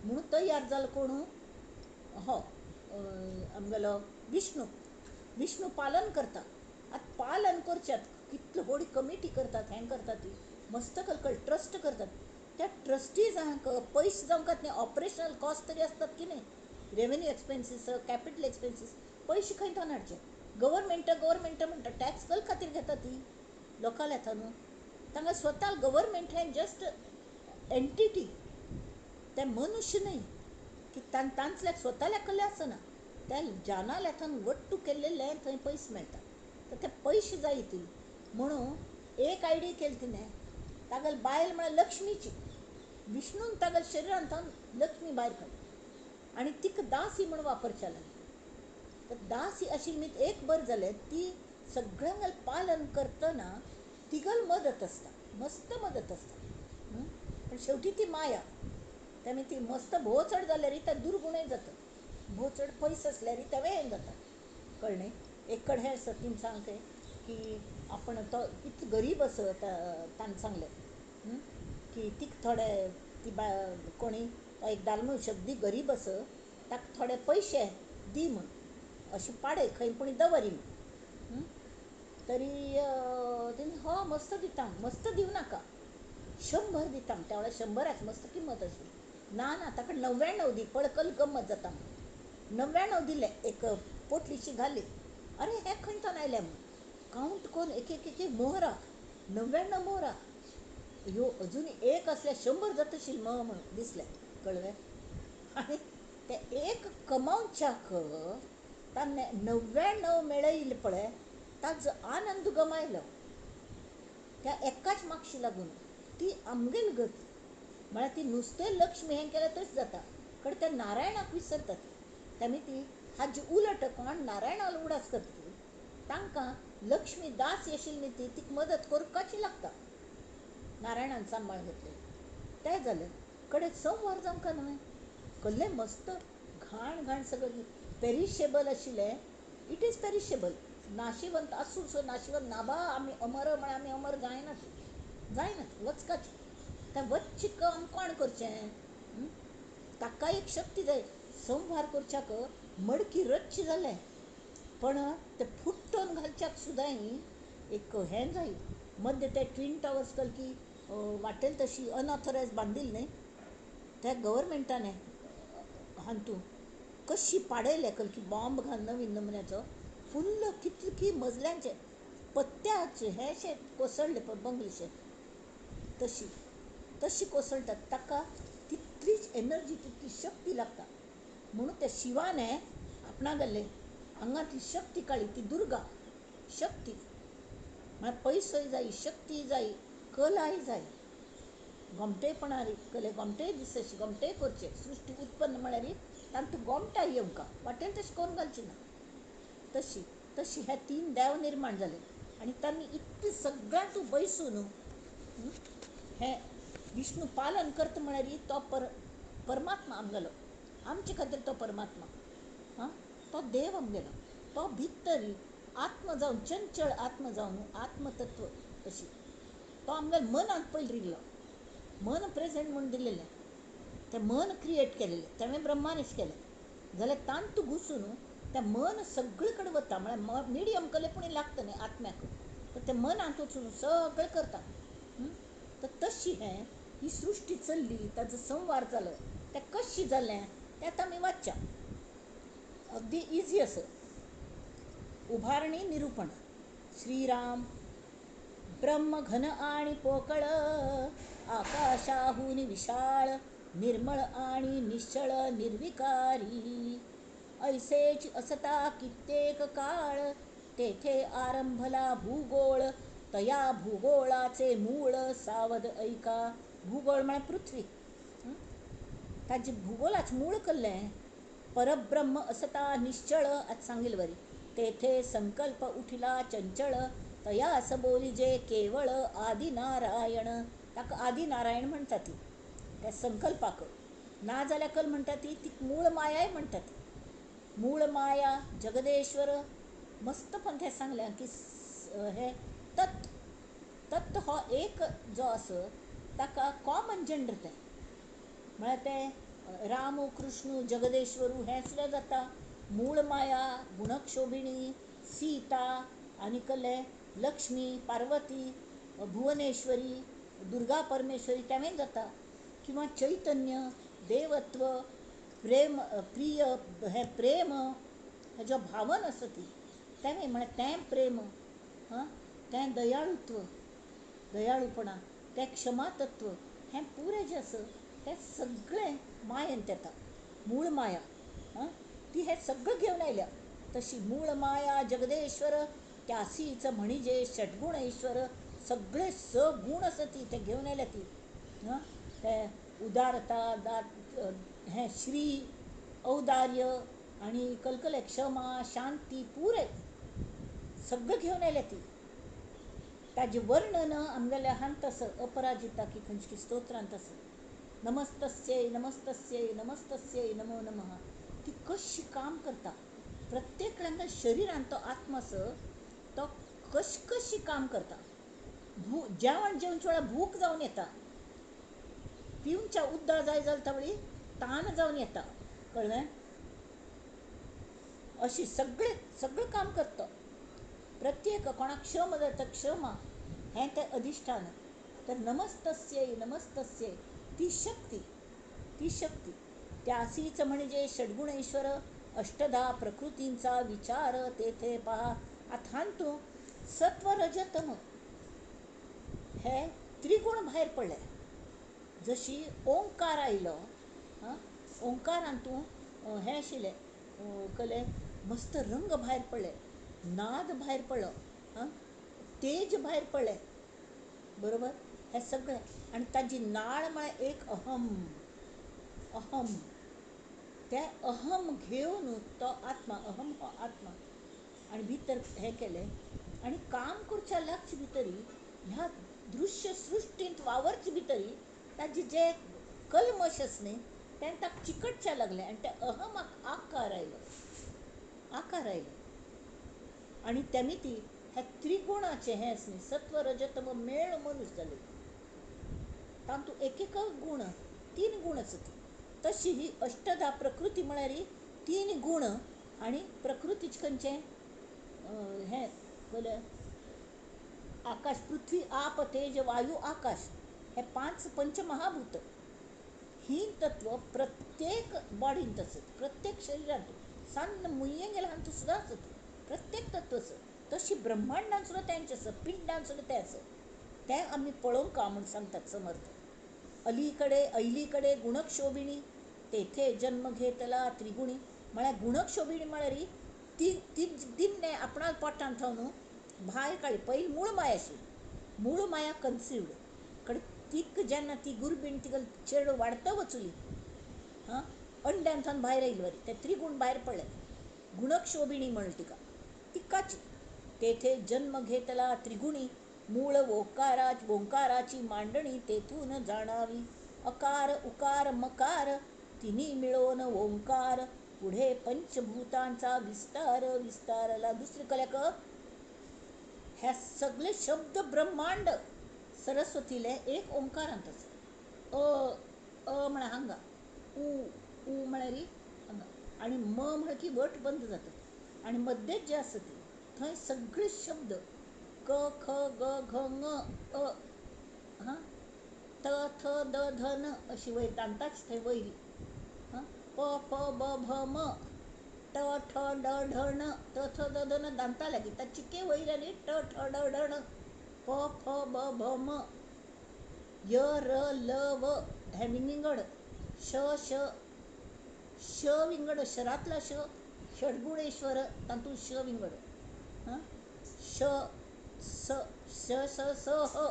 म्हणून तयार जालो कोण, हो आमगेलो विष्णू. विष्णू पालन करता. आतां पालन करच्याक कितली व्हडली कमिटी करतात, हें करतात, ती मस्त कलकल ट्रस्ट करतात. त्या ट्रस्टीजांक पयशे जावंक न्ही, ऑपरेशनल कॉस्ट तरी आसतात की न्ही, रेवेन्यू एक्सपेन्सीस, कॅपिटल एक्सपेन्सीस, पयशे खंय थंय हाडचे? गव्हर्मेंट गव्हर्मेंट म्हणटा टॅक्स कल खातीर घेता ती लोकांक येता न्हू, तांकां स्वता गव्हर्मेंट हें जस्ट एंटिटी, तें मनुष्य न्हय की तांचल्या स्वताल्या कल्ले आसना, त्या जानाल्या थंय वट्टू केल्लें थंय पयशे मेळटा, तर ते पयशे जाय ती म्हणून एक आयडिया केली तिणें. तागेल बायल म्हळ्यार लक्ष्मीची, विष्णून तागेल शरिरान थंय लक्ष्मी भायर काडली आनी तिका दासी म्हूण वापरच्या लागली. तर दासी अशी मीत एक बरें जालें, ती सगळ्यांक पालन करतना तिगल मदत आसता, मस्त मदत आसता. पण शेवटी ती माया, त्यामुळे ती मस्त भोव चड जाल्यार त्या दुर्गुणय जाता, भोव चड पयस आसल्यार तेवें हें जाता, कळ्ळें? एक कडेन हें आसा, तिणें सांगलें की आपण तो इतलो गरीब आसा, ताणें सांगलें की तिका थोडे ती बा कोणी तो एक दालमू शब्दी गरीब आसा, ताका थोडे पयशे दी म्हूण, अशें पाडय खंय पूण दवरी म्हूण. तरी तिणें हो मस्त दिता, मस्त दिवं नाका, 100 दिता. त्या वेळार 100 मस्त किंमत आशिल्ली. ना ना ताका 99 दी, पळकल गम्मत जाता म्हूण. 99 दिले, एक पोटलीशी घाली. अरे हें खंय थंय आयलें म्हूण कावंट करून एक एक एक मोहरा, 99 मोहरा, ह्यो अजून एक आसल्यार 100 जाता आशिल्लें म्हूण दिसलें, कळ्ळें? आनी तें एक कमावच्याक ताणें 99 मेळयले पळय, ताजो आनंद गमायलो त्या एकाच मागशी लागून. ती आमगेली गत म्हळ्यार ती नुस्तें लक्ष्मी हें केल्यार तशें जाता, कडेन त्या नारायणाक विसरतात. तेमी ती हाजी उलट कोण नारायणाक उडास करता, तांकां लक्ष्मी दास आशिल्ली न्ही ती, तिका मदत करपाची लागता. नारायणान सांबाळ घेतले तें जालें. कडेन संवार जावंक न्हय, कसलें मस्त घाण घाण सगळें पेरिशेबल आशिल्लें. It is perishable, नाशिवंत आसूं सो नाशिवंत ना बा, आमी अमर म्हळ्यार आमी अमर जायनात, जायनात वचकाचें. तें वच्चें काम कोण करचें? ताका एक शक्ती जाय. संवार करच्याक मडकी रच्ची जालें, पण ते फुट्टोवन घालच्याक सुद्दां एक हें जाय. मद्य ते ट्विन टावर्स कलकी वाटेल तशी अनऑथरायज बांदिल्ली न्ही, त्या गव्हर्मेंटान हातूं कशी पाडयले कलकी बॉम्ब घाल नवीन नमुन्याचो फुल्ल कितले की मजल्यांचे पत्त्याचे हे शे कोसळ्ळे बंगलेशे, तशी तशी कोसळटात. ताका तितलीच एनर्जी, तितली शक्ती लागता. म्हणून त्या शिवाने आपणा गेल्ले आंगांतली शक्ती काडली, ती दुर्गा शक्ती. म्हळ्यार पयसोय जाय, शक्ती जाय, कलाय जाय, गोमटेपणारी कले गोमटेय दिसशी गोमटेय करचें. सृश्टी उत्पन्न म्हळ्यार तांतूं गोमटाय येवंका वाटेल तशें करून घालची ना. तशी तशी हे तीन देव निर्माण जाले आनी तांणी इतलें सगळ्यांतूं बैसून हे विष्णू पालन करता म्हळ्यार तो परमात्मा आमगेलो, आमचे खातीर तो परमात्मा, आं, तो देव आमगेलो, तो भितर आत्म जावन चंचळ आत्म जावन आत्मतत्व अशी तो आमगेल्या मनांत पयलीं रिगलो. मन प्रेजेंट म्हूण दिलेलें, तें मन क्रिएट केलेलें तेणें ब्रह्मानच केलें जाल्यार तांतूं घुसून तें मन सगळे कडेन वता. म्हळ्यार मिडियम कले पूण लागता न्ही आत्म्याक, तर तें मनांत वचून सगळें करता. तर तशी हें ही सृश्टी चल्ली, ताजो संवार जालो, तें कशें जालें तें आतां आमी वाचच्या, अगदी इजी आसा. उभारणी निरूपण. श्रीराम. ब्रह्म घन आणि पोकळ, आकाशाहून विशाळ, निर्मळ आणि निश्चळ निर्विकारी, ऐसेच असता कित्येक काळ, तेथे आरंभला भूगोळ, तया भूगोळाचे मूळ सावध ऐका. भूगोळ म्हळ्यार पृथ्वी, ताजे भूगोलाच मूळ कल्लें. परब्रह्म असता निश्चळ, आतां सांगिल्ले वरी, तेथे संकल्प उठिला चंचळ, तयास बोलिजे केवळ आदिनारायण. ताका आदिनारायण म्हणटा ती त्या संकल्पाक, ना जाल्यार कल म्हणटा ती ती मूळ मायाय म्हणटात. मूळ माया जगदेश्वर. मस्त पण ते सांगलें की हे तत् तत् हो एक जो आसा ताका कॉमन जेंडर तें, म्हळ्यार तें रामू कृष्णू जगदेश्वरू हें सुद्दां जाता. मूळ माया, गुणक्षोभिणी, सीता आनी कले लक्ष्मी, पार्वती, भुवनेश्वरी, दुर्गा परमेश्वरी तेंवूय जाता. किंवा चैतन्य, देवत्व, प्रेम, प्रिय, हें प्रेम हेजो भावन आसा ती तेंवूय, म्हळ्यार तें प्रेम, हां, तें दयाळुत्व, दयाळूपणा, तें क्षमातत्व, हें पुरें जें आसा तें सगळें मायेंत येता. मूळ माया, हां, ती हें सगळें घेवन आयल्या. तशी मूळ माया जगदेश्वर, त्यासीच म्हणिजे षटगुणेश्वर. सगळे स गूण आसा ती ते घेवन आयल्या ती, हां, ते उदारता, दात, हें श्री, औदार्य आनी कलकले, क्षमा, शांती, पुरें सगळें घेवन आयल्या ती. ताजें वर्णन आमगेल्या हांत आसा, अपराजिता की खंयच्या स्तोत्रांत आसा. नमस्तस्यै नमस्तस्यै नमस्तस्यै नमो नमः. ती कशी काम करता, प्रत्येक शरिरांत तो आत्मा आसा तो कशी कशी काम करता. जेवण जेवच्या वेळार भूक जावन येता, पिवच्या उदक जाय जाल्यार तावळी तान जावन येता, कळ्ळें? अशी सगळें सगळें काम करता. प्रत्येक कोणाक क्षम जाय तर क्षमा हें तें अधिश्ठान. तर नमस्तस्यै नमस्तस्यै ती शक्ती, ती शक्ती त्यासीच म्हणजे षडगुणेश्वर, अष्टधा प्रकृतींचा विचार तेथे पहा. आतां तूं सत्व रजतम हे त्रिगुण भायर पडले. जशी ओंकार आयलो, हां, ओंकारान तूं हें आशिल्लें कले मस्त रंग भायर पडले, नाद भायर पडलो, हां, तेज भायर पडलें, बरोबर, हें सगळें. आनी ताजी नाळ म्हळ्यार एक अहम, अहम, तें अहम घेवन तो आत्मा, अहम हो आत्मा आनी भितर हें केलें आनी काम करच्या लागचे भितरी ह्या दृश्य सृश्टींत वावरचे भितरी ताजे जे कल्मश आसा न्ही तें ताका चिकटच्या लागलें आनी त्या अहमाक आकार आयलो, आकार आयलो. आनी तेमी ती ह्या त्रिगुणाचें हें आसा न्ही सत्व रजतम मेळ मनीस जाले, तातूंत एक एक गूण, तीन गूण आसता. तशी ही अष्टधा प्रकृती म्हळ्यार तीन गूण आनी प्रकृतीचें खंयचें हें पळय आकाश, पृथ्वी, आप, तेज, वायू, आकाश हे पांच पंचमहाभूत ही तत्व प्रत्येक बॉडींत आसत, प्रत्येक शरिरांत, सान्न मुयें गेल्यार हातूंत सुद्दां आसत, प्रत्येक तत्व आसत. तशी ब्रह्मांडान सुद्दां तेंचें आसा, पिंडान सुद्दां तें आसा, तें आमी पळोवंक म्हूण सांगतात समर्थ. अलीकडे ऐलीकडे गुणक्षोभिणी तेथे जन्म घेतला त्रिगुणी, म्हळ्यार गुणक्षोभिणी म्हळ्यार ती ती दिन्ने आपणा पोटांत न्हू भायर काडली. पयलीं मूळ माया आशिल्ली, मूळ माया कन्सिव्ड कडेन तीक जेन्ना ती गुरबीण तिका चेडो वाडत वचली, हां, अंड्यान सावन भायर आयली वरी ते त्रिगूण भायर पडले, गुणक्षोभिणी म्हणली तिका, तिकाची तेथे जन्म घेतला त्रिगुणी, मूळ ओंकारा ओंकाराची मांडणी तेथून जाणावी, अकार उकार मकार तिन्ही मिळून ओंकार, पुढे पंचभूतांचा विस्तार विस्तारला. दुसरी कल्याक ह्या सगळे शब्द ब्रह्मांड सरस्वतीले एक ओंकारांत आसा. अ अ म्हळ्यार हांगा, उ उ म्हळ्यार हांगा, आनी म म्हळ्यार की वट बंद जाता, आनी मद्देच जे आसा ती थंय सगळे शब्द क ख ग घ ङ अ, हां, त थ the ध न अशी वयर दांताच थंय वयरी, हां, प फ ब भ म, ट ठ ड ढ ण, त थ the ध न दांता लागीं, त्या चिके वयर आनी ट ठ ड ढ ण, प फ ब भ म, य र ल व हे विंगड, श श श विंगड, शरातला श षडगुणेश्वर तातूंत श विंगड, हां, श स श स स ह,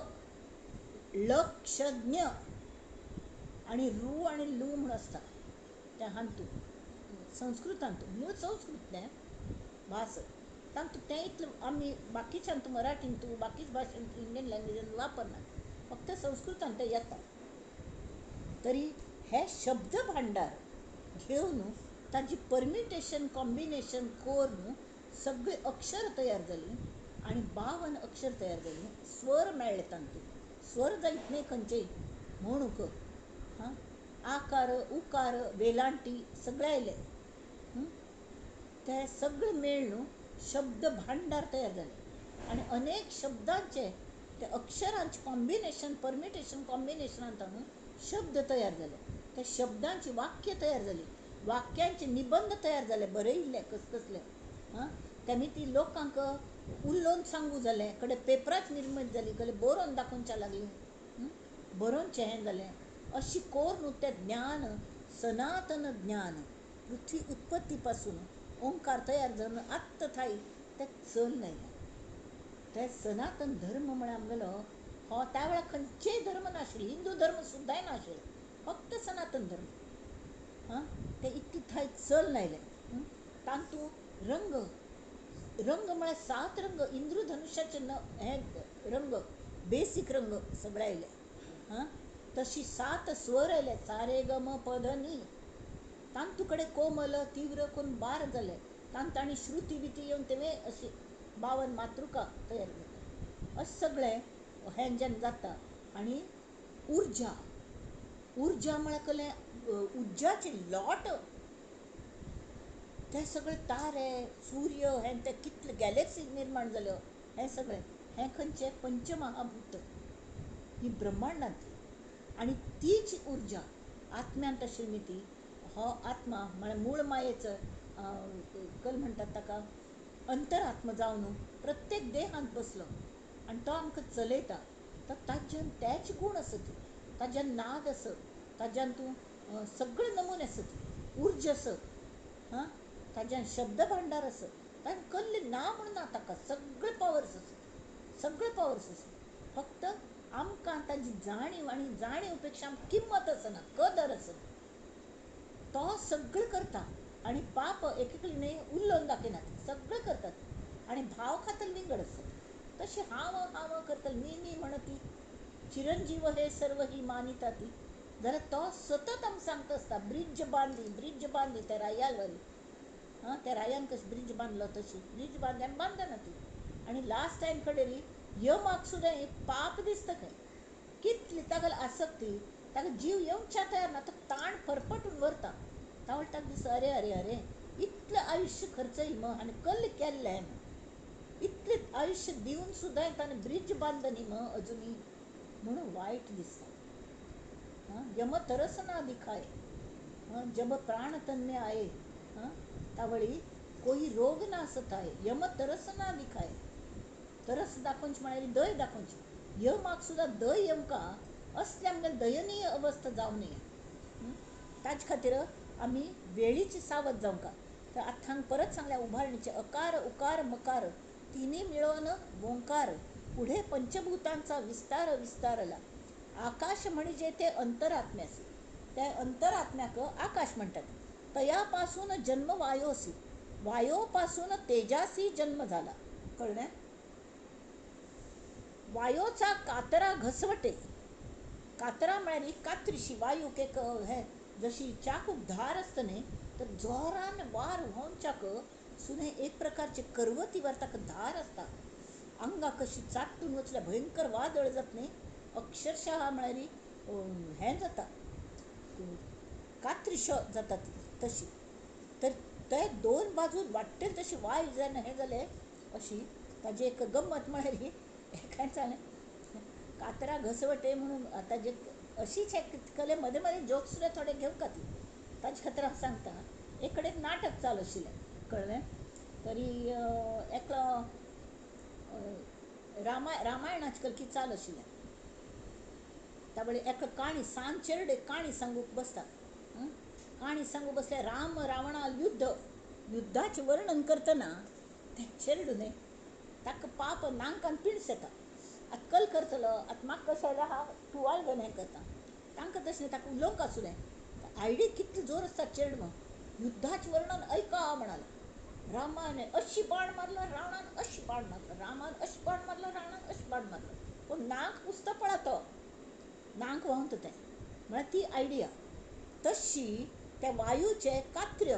लक्षज्ञ आनी रू आनी लू म्हूण आसता त्या हातूंत संस्कृतांत, मूळ संस्कृत तें भास, तातूंत तें इतलें आमी बाकीच्यांत मराठींत बाकीच भाशेंत इंडियन लँग्वेजीन वापरनात, फक्त संस्कृतांत तें येता. तरी हे शब्द भांडार घेवन ताजी परमिटेशन कॉम्बिनेशन करून सगळे अक्षर तयार जाली आनी 52 अक्षर तयार जाली, स्वर मेळ्ळे तातूंत, स्वर जायत न्हय खंयचेय म्हणूंक, हां, आकार उकार वेलांटी सगळे आयले, ते सगळे मेळून शब्द भांडार तयार जाले आनी अनेक शब्दांचे ते अक्षरांचे कॉम्बिनेशन परमिटेशन कॉम्बिनेशनान न्हू शब्द तयार जाले, त्या शब्दांची वाक्य तयार जाली, वाक्यांचे निबंद तयार जाले बरयल्ले कसकसले, हां, तेमी ती लोकांक उलोवन सांगू जालें, कडेन पेपराच निर्मत जाली, कडेन बरोवन दाखोवच्या लागली, बरोवचें हें जालें. अशी करून तें ज्ञान सनातन ज्ञान पृथ्वी उत्पत्ती पासून ओंकार तयार जावन आत्तां थाय तें चल्ल आयलें. ते सनातन धर्म म्हळ्यार आमगेलो हो त्या वेळार खंयचेय धर्म नाशिल्ले, हिंदू धर्म सुद्दांय नाशिल्लो, फक्त सनातन धर्म, हां, ते इतले थंय चल्ल आयलें. तातूंत रंग रंग म्हळ्यार 7 रंग, इंद्रधनुष्याचे न हे रंग बेसीक रंग सगळे आयले, हां, तशी 7 स्वर आयले, सारे ग म प ध नी, तांतू कडेन कोमल तीव्र करून 12 जाले, तांत आनी श्रुती बिती येवन तेवे अशी 52 मातृका तयार जाता. अशें सगळें हें जेन्ना जाता आनी उर्जा, उर्जा म्हळ्यार कसलें उर्जाची लोट, ते सगळे तारे सूर्य हें ते कितले गॅलेक्सी निर्माण जाल्यो, हें सगळें हें खंयचें पंचमहाभूत ही ब्रह्मांडांतली, आनी तीच उर्जा आत्म्यांत आशिल्ली ती हो आत्मा म्हळ्यार मूळ मायेचो कल म्हणटात ताका अंतरात्मा जावन प्रत्येक देहांत बसलो आनी तो आमकां चलयता. तर ताज्यान तेच गूण आसत, ताज्यान नाद आसत, ताज्यान तूं सगळे नमुने आसत, उर्जा आसत, हां, ताज्यान शब्द भांडार आसत, ताणें कल्ले ना म्हूण ना, ताका सगळे पावर्स आसत, सगळे पावर्स आसत. फक्त आमकां ताजी जाणीव आनी जाणीव पेक्षा किंमत आसना, कदर आसना. तो सगळें करता आनी पाप एक न्हय उलोवन दाखयनात, सगळें करतात आनी भाव खातर विंगड आसत. तशें हांव हांव करतले, मी मी म्हणती चिरंजीव हे सर्व ही मानिता ती, जाल्यार तो सतत आमकां सांगता आसता ब्रिज बांदी, ब्रिज बांदी त्या रायाल वरी, हां, त्या रायान कशें ब्रिज बांदलो तशी ब्रिज बांदली आनी बांदना ती. आनी लास्ट टायम कडेन यमाक सुद्दां एक पाप दिसता खंय, कितली ताका आसक्ती, ताका जीव येवच्या तयार ना, तो ताण फरफटून व्हरता. तावळ ताका दिसता अरे अरे अरे इतलें आयुश्य खर्चय मग आनी कल्ल केल्लें मग, इतलें आयुश्य दिवन सुद्दां ताणें ब्रिज बांदनी मग अजुनूय म्हणून वायट दिसता. हां, यम तरस ना दिखाय, हां, जब प्राण तन्य आये, हां, तावळी कोई रोग ना सताय, यम तरस ना दिखाय. तरस दाखोवची म्हळ्यार दय दाखोवची, यमाक सुद्दां दय येवंका असले आमगे दयनीय अवस्था जावं नये. ताजे खातीर आमी वेळीच सावध जावंका. तर आतां हांगा परत सांगल्या उबारणीचे अकार उकार मकार तिन्ही मिळून ओंकार पुढे पंचभूतांचा विस्तार विस्तारला. आकाश म्हणजे ते अंतरात्म्यासी, त्या अंतरात्म्याक आकाश म्हणतात. तयापासून जन्म वायोसी, वायोपासून तेजासी जन्म झाला. कळलं? वायोचा कातरा घसवटे, कातरा म्हळ्यार कात्रीशी वायूक एक हे जशी चाकूक धार आसता न्ही, तर जोरान वार व्हांवच्याक सुने एक प्रकारचे करवतीवर ताका धार आसता. आंगाक कशी चाट्टून वचल्या भयंकर वादळ जात न्ही, अक्षरशः म्हळ्यार हें जाता, कात्रिशो जाता ती तशी. तर ते दोन बाजून वाडटेल तशी वाय जेन्ना हें जालें अशी ताजी एक गम्मत म्हळ्यार काय जालें, कातरा घसवटे म्हणून आतां जे अशीच कले मदें मदें जोक्स सुद्दां थोडे घेवंक ती. ताजे खातीर हांव सांगता, एक कडेन नाटक चालू आशिल्लें, कळ्ळें? तरी एकलो रामायणाच कलकी चालू आशिल्लें. त्या वेळी एकलो काणी सान चेरडे काणी सांगूंक बसता. काणी सांगूंक बसले राम रावणा युद्ध, युद्धाचें वर्णन करतना तें चेरडू न्ही ताका पाप नांकान पिंड्स येता. आतां कल करतलो, आतां म्हाका कशें जाल्यार हांव तुवाल घेवन हें करता. तांकां तशें न्ही, ताका उलोवंक आसुलें. आयडी कितली जोर आसता चेडवां. युद्धाचें वर्णन ऐका म्हणालें. रामान अशी बाण मारलो, रावणान अशी बाण मारलो, रामान अशी बाण मारलो, रावणान अशी बाण मारलो, पूण नाक पुसता पळा तो नाक व्हांवता तें. म्हळ्यार ती आयडिया तशी त्या वायूचे कात्र्य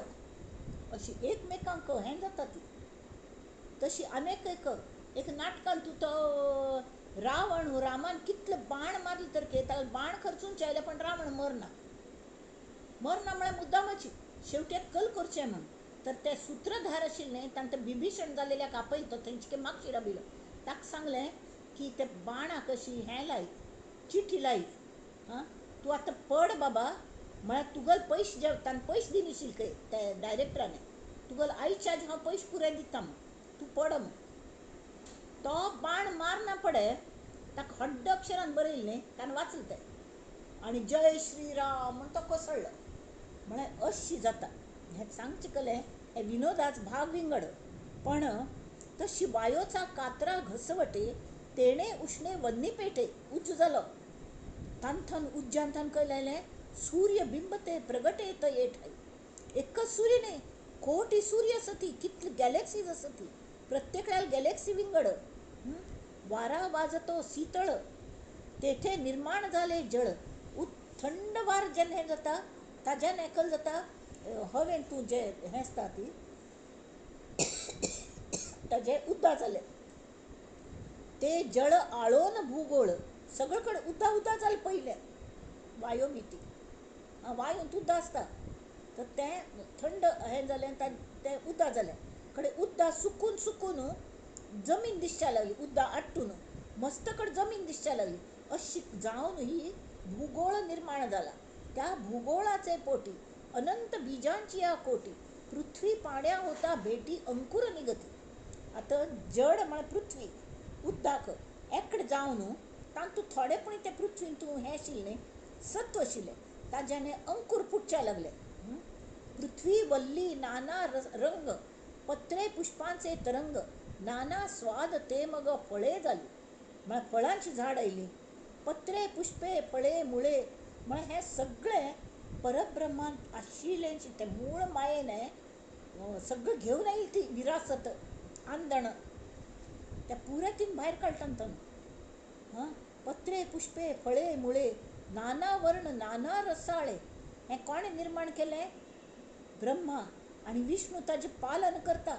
अशी एकमेकांक हें जाता ती तशी. आनीक एक एक नाटकान तूं तो रावण रामान कितले बाण मारले तर ताका बाण खर्चून आयले, पण रावण मरना. मरना म्हळ्यार मुद्दामाची शेवटी कल करचें म्हूण. तर ते सूत्रधार आशिल्ले तांकां बिभीषण जाल्लेल्याक आपयलो, तो थंयचे मागशी राबिलो. ताका सांगलें की ते बाणाक अशी हें लाय, चिठी लाय, आं तूं आतां पड बाबा, म्हळ्यार तुगेले पयशे जे ताणें पयशे दिले आशिल्ले खंय त्या डायरेक्टरान, तुगेले आयच्या आज हांव पयशे पुराय दिता म्हूण, तूं पड म्हूण. तो बाण मारना पडे ताका हड्ड अक्षरान बरयल्लें, ताणें वाचलें तें आनी जय श्रीराम म्हूण तो कोसळ्ळो. म्हळ्यार अशी जाता. हें सांगचें कलें हे विनोदाच भाग विंगड, पण तशी वायोचा कातरा घसवटे तेणे उश्णे वन्नी पेटे. उज्ज जालो तांथन उज्जान तान कळलें सूर्य बिंब ते प्रगटे येत. एकच सूर्य न्ही, कोटी सूर्य आसा ती, कितली गॅलेक्सीज आसा ती, प्रत्येक गॅलेक्सी विंगड. वारा वाजतो शीतळ तेथे निर्माण जाले जळ. थंड वार जेन्ना हें जाता ताज्यान एकल जाता हवेन तूं जे हें आसता ती ताजें उद्दा जालें ते जळ आळोवन भूगोळ. सगळे कडेन उद्दा उद्दा जालें पयलें वायो मिती वायूंत उद्दा आसता, तर तें थंड हें जालें तें उद्दा जालें. कडेन उद्दा सुकून सुकून जमीन दिसच्या लागली, उद्दा आट्टून मस्त कडेन जमीन दिसच्या लागली. अशी जावन ही भूगोळ निर्माण जाला. त्या भूगोळाचे पोटी अनंत बीजांची या कोटी पृथ्वी पाण्या होता भेटी अंकुर निगती. आतां जड म्हळ्यार पृथ्वी उद्दाक एकड जावन तातूंत थोडेपणी ते पृथ्वीन तूं हें आशिल्लें सत्व आशिल्लें ताज्याने अंकुर फुटच्या लागले. पृथ्वी वल्ली नाना रंग पत्रे पुष्पांचे तरंग नाना स्वाद ते मग फळे जाली. म्हळ्यार फळांची झाड आयली, पत्रे पुष्पे फळे मुळे. म्हळ्यार हें सगळें परब्रह्मान आशिल्लें तें मूळ मायेन सगळें घेवन आयली ती विरासत आंदण त्या पुराय भायर काडटा ताणें. हां, पत्रे पुष्पे फळे मुळे नाना वर्ण नाना रसाळे हें कोणें निर्माण केलें? ब्रह्मा आनी विष्णू ताजें पालन करता.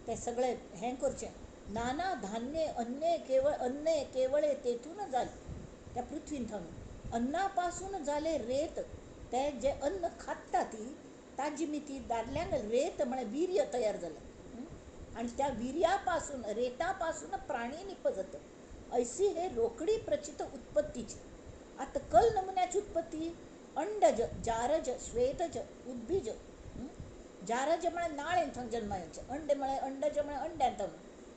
तें सगळें हें करचें नाना धान्ये अन्ने केवळ अन्ने केवळे तेथून जाले त्या पृथ्वीन थावन अन्नापासून जाले रेत. ते जे अन्न खाता ती ताजी मिती दादल्यांक रेत म्हळ्यार वीर्य तयार जालें आनी त्या वीर्यापासून रेतापासून प्राणी निपजत. ऐसी हे रोकडी प्रचित उत्पत्तीची. आतां कल नमुन्याची उत्पत्ती अंडज जारज श्वेतज उद्बीज. जारज म्हळ्यार नाळेन थंय जन्मा येवचें, अंडे म्हळ्यार अंडज म्हळ्यार अंड्यान थंय,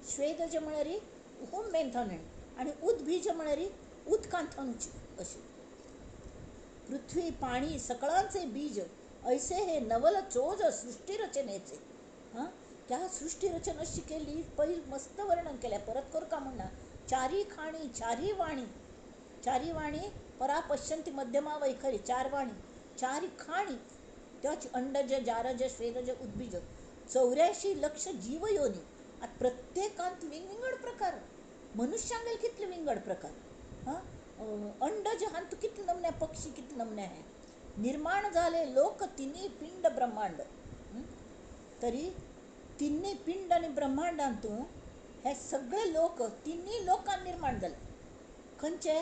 श्वेतज म्हळ्यार हुमेन थंय आनी उद्बीज म्हळ्यार उदकांत थंयची. अशी पृथ्वी पाणी सकळांचे बीज ऐसे हे नवल चोज सृष्टी रचनेचे. हां, त्या सृश्टी रचन अशी केली, पयर मस्त वर्णन केलें, परत करका म्हणना. चारी खाणी चारी वाणी, चारी वाणी परा पश्यंती मध्यमा वैखरी, चार वाणी चारी खाणी, त्याच अंडज जारज श्वेदज उद्भिज 84 लक्ष जीवयोनी. आतां प्रत्येकांत विंगड प्रकार, मनुष्यांगेल कितले विंगड प्रकार, हां अंडज हांत कितले नमने, पक्षी कितले नमने आहे. निर्माण झाले लोक तिन्ही पिंड ब्रह्मांड. तरी तिन्ही पिंड आनी ब्रह्मांडांतू हे सगळे लोक तिन्ही लोकांत निर्माण जाले. खंयचे?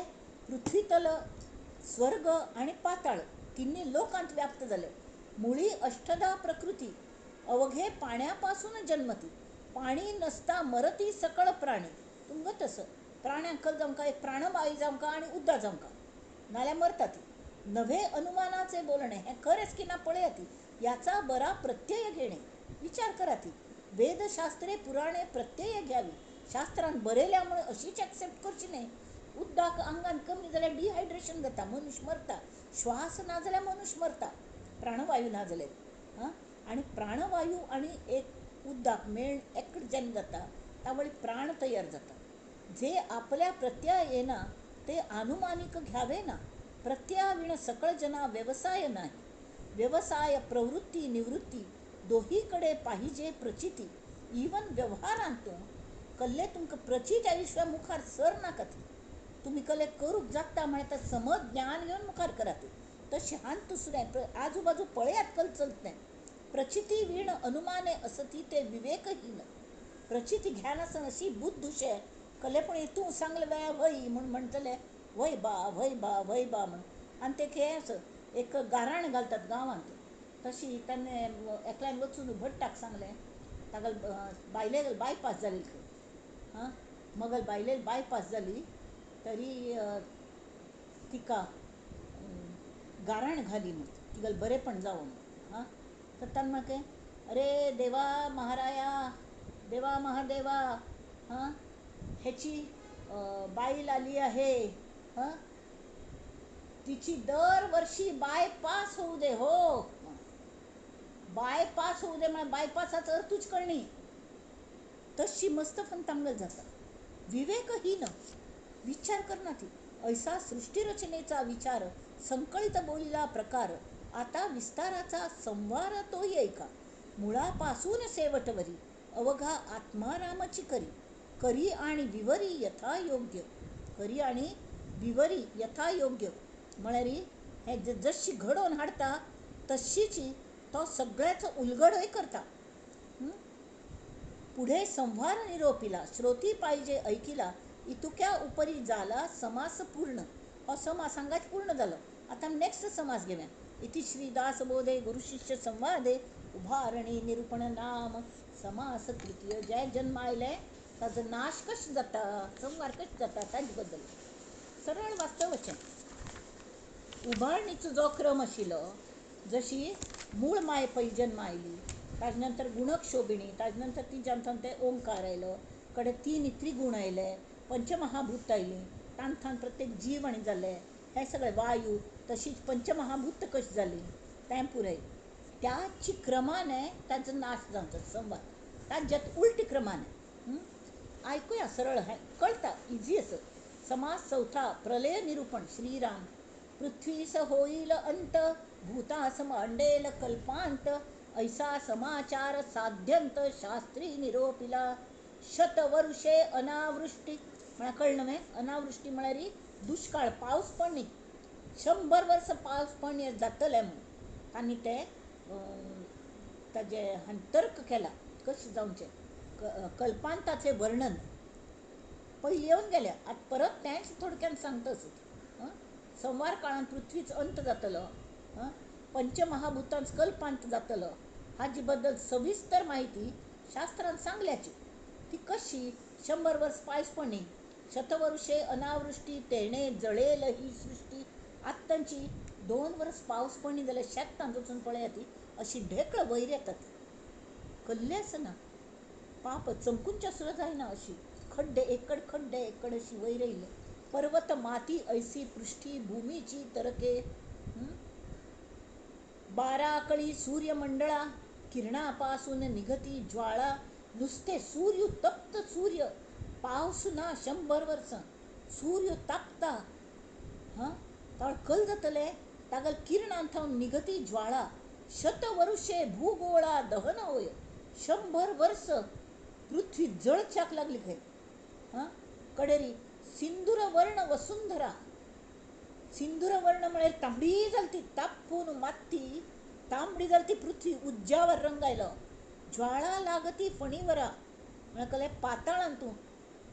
पृथ्वीतल, स्वर्ग आनी पाताळ तिन्ही लोकांत व्याप्त जाले. मुळी अष्टधा प्रकृती अवघे पाण्यापासून जन्मती, पाणी नसता मरती सकळ प्राणी. तुमकां तसं प्राण्यांक कल जावंका एक प्राणवायू जावंका आनी उदक जावंका, नाल्यार मरता ती. नव्हे अनुमानाचे बोलणे, हें खरेंच की ना पळयात, याचा बरा प्रत्यय घेणे, विचार करा ती. वेदशास्त्रे पुराणे प्रत्यय घ्यावी, शास्त्रान बरयल्या म्हणून अशीच एक्सेप्ट करची न्हय. उदक आंगान कमी जाल्यार डिहायड्रेशन जाता, मनुष्य मरता. श्वास ना जाल्यार मनुष्य मरता, प्राणवायू ना जाल्यार. हां, आनी प्राणवायू आनी एक उदक मेळ एकट जेन्ना जाता तावळी प्राण तयार जाता. जे आपल्या प्रत्यय येना ते अनुमानिक घ्यावे ना. प्रत्ययाविण सकळ जना व्यवसाय नाही. व्यवसाय प्रवृत्ती निवृत्ती दोहीकडे पाहिजे प्रचिती. इवन व्यवहारांतून कल्ले तुमकां प्रचित आयुष्या मुखार सर नाकात. तुमी कल्ले करूंक जाता म्हळ्यार तें समज ज्ञान घेवन मुखार करात. तशें हांत सुद्दां आजूबाजू पळयात कल चलत तें. प्रचिती वीण अनुमाने असती ते विवेकहीन. प्रचिती घ्यानासतना अशी बुद्ध कले पण तूं सांगलें वेळार वय म्हूण म्हणटले वय बा वय बा वय बा म्हूण. आनी ते खेळ एक गाराण घालतात गांवांत. तशी तेन्ना एकल्यान वचून भट्टाक सांगलें, तागेले बायले बायपास जाली खंय, हां मगल बायले बायपास जाली तरी तिका गाराण घाली म्हूण तिगेलें बरेंपण जावं म्हूण. हां तर ताणें म्हळें, अरे देवा महाराया, देवा महादेवा, हां ह्याची बायल आली आहे, हां तिची दरवर्षी बायपास होऊ दे. हो बायपास होऊ दे म्हळ्यार बायपासाचो अर्थूच कळणी. तशी मस्त पण तांगल जाता. विवेकहीन विचार करना ती. ऐसा सृष्टीरचनेचा विचार संकलित बोलीला प्रकार, आता विस्ताराचा संवार तोही ऐका. मुळापासून सेवटवरी अवघा आत्मारामची करी, करी आणि विवरी यथायोग्य. करी आणि विवरी यथायोग्य म्हळ्यार हें जशी घडोवन हाडटा तशीची तो सगळ्याचो उलगडय करता. पुढे संव्हार निरोपिला श्रोती पाहिजे ऐकिला, इतुक्या उपरी जाला समास पूर्ण. हो समास हांगाच पूर्ण जालो. आतां नेक्स्ट समास घेवया. इति श्री दासबोधे गुरुशिष्य संवादे उभारणी निरूपण नाम समास तृतीय. जे जन्म आयले ताजो नाश कशें जाता, संवार कशें जाता ताजे बद्दल सरळ वास्तवाचें. उभारणीचो जो क्रम आशिल्लो, जशी मूळ माय पयली जन्म आयली, ताजे नंतर गुणक शोभिणी, ताजे नंतर तिज्यान ते ओंकार आयलो, कडे तीन त्रिगुण आयले, पंचमहाभूत आयलीं, तांथान प्रत्येक जीव आनी जाले, हे सगळे वायू, तशीच पंचमहाभूत कशी जाली तें पुराय त्याची क्रमाने ताजो नाश जावचो संवाद ताज्यात उलटी क्रमाने. आयकुया सरळ, हें कळटा, इजी आसा. समास चौथा प्रलय निरूपण. श्रीराम. पृथ्वीस होईल अंत, भूतास मांडेल कल्पांत, ऐसा समाचार साध्यंत शास्त्री निरोपिला. शतवर्षे अनावृष्टी म्हळ्यार कळ्ळें न्हय? अनावृष्टी म्हळ्यार दुश्काळ, पावस पडनी, 100 वर्सां पावस पडनी जातलें म्हूण. आनी ते ताजें तर्क केला कशें जावचें. कल्पांताचें वर्णन पयलीं येवन गेल्या, आतां परत तेंच थोडक्यान सांगता. संवार काळान पृथ्वीचो अंत जातलो, पंचमहाभूतांचो कल्पांत जातलो, हाजे बद्दल सविस्तर माहिती शास्त्रान सांगल्याची. ती कशी? 100 वर्स पावस पडनी, शतवर्षे अनावृष्टी तेणे जळेल ही सृष्टी. आतां तांची 2 वर्स पावस पडनी जाल्यार शेतांत वचून पळयात ती अशी ढेकळ वयर येतात, कल्ले आसना, पाप चमकूनच्या सुद्दां जायना, अशी खड्डे एकड खड्डे एकड अशी वयर येयले. पर्वत माती ऐसी पृष्ठी भूमीची तरके. 12 कळी सूर्यमंडळा किरणापासून निघती ज्वाळा, नुसते सूर्य तप्त सूर्य, पावस ना 100 वर्सां, सूर्य तापता, हां तावळ कल जातले, तागल किरणान थावन निघती ज्वाळा, शतवर्षे भूगोळा दहन होय, 100 वर्स पृथ्वी जळच्याक लागली खंय. हां कडेरी सिंदूरवर्ण वसुंधरा, सिंदूरवर्ण म्हळ्यार तांबडी जाली ती, तापून माती तांबडी जाली ती पृथ्वी, उज्जावर रंग आयलो. ज्वाळा लागती फणीवरा म्हळ्यार कळ्ळें पाताळान तूं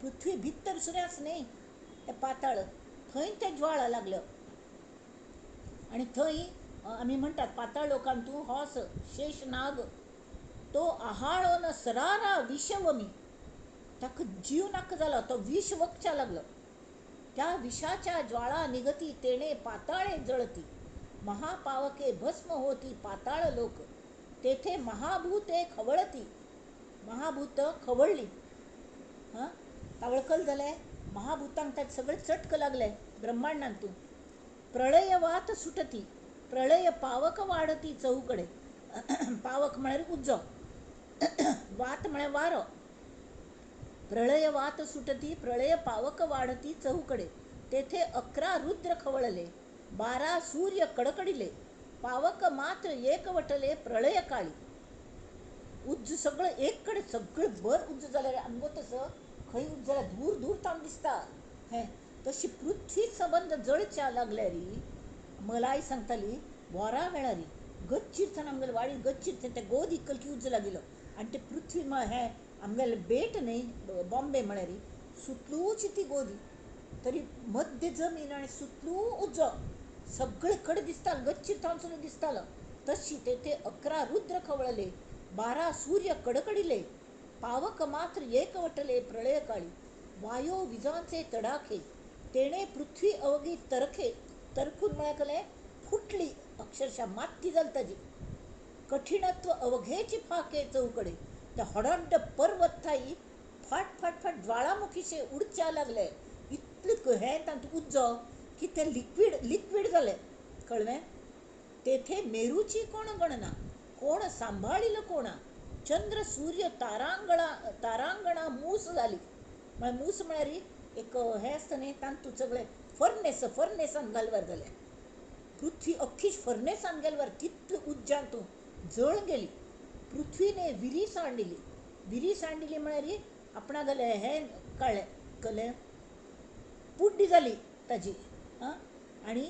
पृथ्वी भितर सुऱ्यास न्ही तें पाताळ, थंय ते ज्वाळा लागल्यो. आनी थंय आमी म्हणटात पाताळ लोकान तूं हो शेष नाग तो आहाळोन सरारा विषवमी, ताका जीव नाका जालो, तो विष वखच्या लागलो. त्या विषाच्या ज्वाळा निगती तेणे पाताळे जळती, महापावके भस्म होती पाताळ लोक, तेथे महाभूते खवळती, महाभूत खवळली. हां तावळकल जालें, महाभूतांक ताचे सगळे चटक लागले ब्रह्मांडांत तूं. प्रळय वात सुटती, प्रळय पावक वाडती चौकडे, पावक म्हळ्यार उजो, वात म्हळ्यार वारो. प्रळय वात सुटती, प्रळय पावक वाढती चहूकडे, तेथे 11 रुद्र खवळले, 12 सूर्य कडकडिले, पावक मात्र एकवटले प्रळय काळी. उज्ज सगळं एक कडे सगळं भर उज्ज जाल्यार आमगो तसो खंय उज्ज जाल्यार दूर दूर तावन दिसता हें, तशी पृथ्वी सबंद जळच्या लागल्यारी. मलाई सांगताली बोरा वेळारी गच्चीर थंय आमगेले वाडी गच्चीर थंय ते गोद इकलकी उज्ज लागिल्लो, आनी ते पृथ्वी हें आमगेले बेट न्ही बॉम्बे म्हळ्यार सुतलूची ती गोदी, तरी मध्य जमीन आनी सुतलू उजो सगळे कडेन दिसतालो, गच्चीर थावन दिसतालो. तशी तेथे 11 रुद्र खवळले, 12 सूर्य कडकडिले, पावक मात्र एकवटले प्रळय काळी. वायो विजांचे तडाखे, तेणे पृथ्वी अवघी तरखे, तरखून म्हळ्यार कलें फुटली अक्षरशः माती जाली ताजी. कठीणत्व अवघेची फाके चौकडे, ते हडड्ड पर्वत थाई फाट फाट फाट ज्वाळामुखीशे उडच्या लागले, इतले हें तांतूं उज्जो की ते लिक्वीड लिक्वीड जाले, कळ्ळें. तेथे मेरूची कोण गणना, कोण सांबाळिल कोणा, चंद्र सूर्य तारांगणा तारांगणा मूस जाली. म्हळ्यार मूस म्हळ्यार एक हें आसता न्ही तांतूं सगळें फर्नेस, फर्नेसान घालवर जालें. पृथ्वी अख्खीच फर्नेसान गेलवर, तितले उज्जांतूं जळ गेली. पृथ्वीने विरी सांडिली, विरी सांडिली म्हळ्यार आपणा गेले हें काडलें, कळ्ळें, पुड्डी जाली ताजी. आं आनी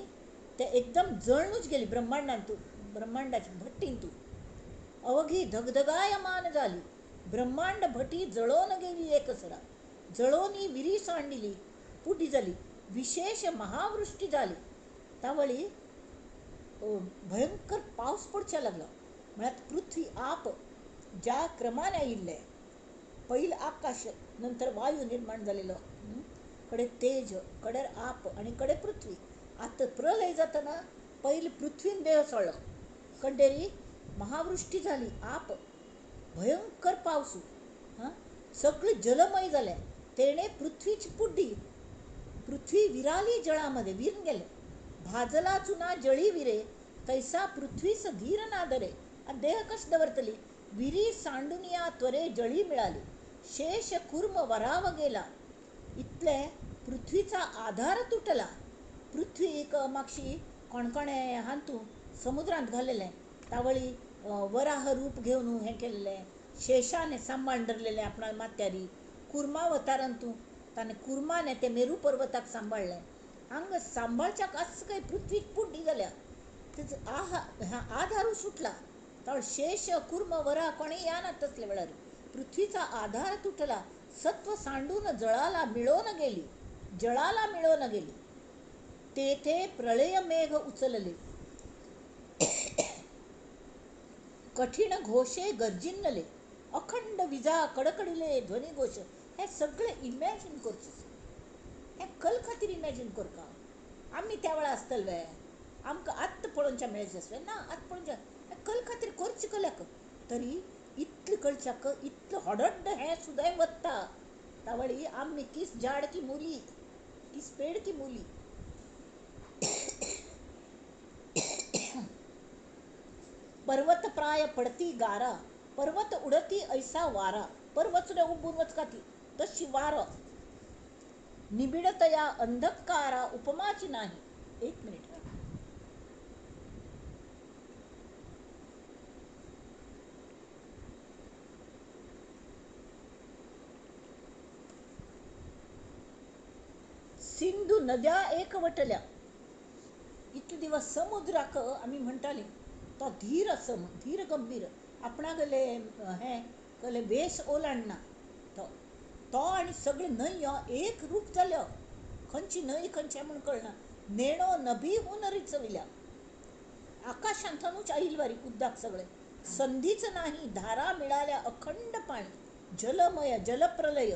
ते एकदम जळनूच गेली ब्रह्मांडांतू, ब्रह्मांडाची भट्टींतू. अवघी धगधगायमान जाली, ब्रह्मांड भटी जळोवन गेली एकसरा, जळोनी विरी सांडिली, पुड्डी जाली. विशेष महावृष्टी जाली, तावळी भयंकर पावस पडच्या लागलो. म्हळ्यार पृथ्वी आप ज्या क्रमान आयिल्लें, पयलीं आकाश, नंतर वायू निर्माण जालेलो, कडे तेज, कडेर आप आनी कडे पृथ्वी. आतां प्रलय जातना पयलीं पृथ्वीन देह सोडलो, कडेरी महावृष्टी जाली, आप भयंकर पावसू, हां सगळें जलमय जालें. तेणे पृथ्वीची पुड्डी, पृथ्वी विराली जळामध्ये, विरून गेले. भाजला चुना जळी विरे, तैसा पृथ्वीस धीर ना धरे. आनी देह कशें दवरतली, विरी सांडून त्वरे जळी मिळाली, शेष कूर्म वराव गेला. इतले पृथ्वीचा आधार तुटला. पृथ्वी एक मागशी कणकणे हांतू समुद्रांत घालेलें, तावळी वराह रूप घेवन हें केलेलें, शेषाने सांबाळून धरलेलें आपणा माथ्यारी. कुर्मावतारांतू ताणें कुर्माने ते मेरू पर्वताक सांबाळ्ळें. हांगा सांबाळच्याक आस काय पृथ्वीक पुड्डी जाल्या, तेजो आधारू सुटला. तावळ शेष कूर्म वरा कोणें येना तसले वेळार. पृथ्वीचा आधार तुटला, सत्व सांडून जळाला मिळोवन गेली, जळाला मिळोवन गेली. तेथे प्रळय मेघ उचलले, कठीण घोषे गर्जिनले, अखंड विजा कडकडिले ध्वनी घोष. हे सगळें इमॅजीन करचें, हें कल खातीर इमॅजीन करका. आमी त्या वेळार आसतले वे, आमकां आत्त पळोवच्या मेळचें आसलें ना, आत्त पळोवच्या कल खातीर करचें कल्याक. तरी इतलें कळच्याक इतलें हडड्ड हें सुद्दां वत्ता. तावळी आमी किस झाड की मुली, किस पेड की मुली. पर्वतप्राय पडती गारा पर्वत उडती ऐसा वारा, पर्वत सुद्दां उबून वचका ती तशी वारो. निबिडतया अंधकारा उपमाची नाही. एक मिनिट. सिंधू नद्या एकवटल्या. इतले दिवस समुद्राक आमी म्हणटाली तो धीर आसा, धीर गंभीर, आपणागेले हें कसले वेश ओलांडना तो. तो आनी सगळे न्हंयो एक रूप जाल्यो, खंयची न्हंय खंयचें म्हूण कळना. नेणो नभीहून रिचविल्या, आकाशांतूच आयिल्ली वारी उदक सगळें. संधीच नाही धारा मिळाल्या अखंड पाणी, जलमय जलप्रलय.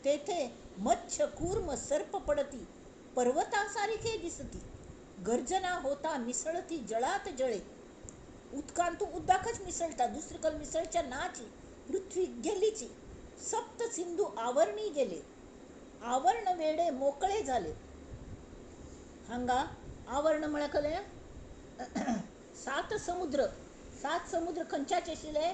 तेथे मच्छ कूर्म सर्प पडती, पर्वतासारखे दिसती. गर्जना होता मिसळती जळात जळे. उदकांतू उदकच मिसळटा, दुसरे कल मिसळच्या नाची. पृथ्वी गेलीची, सप्त सिंधू आवरणी गेले. आवरण वेडे मोकळे झाले. हांगा आवरण म्हळ्यार कसलें? सात समुद्र. सात समुद्र खंयच्याचे आशिल्ले?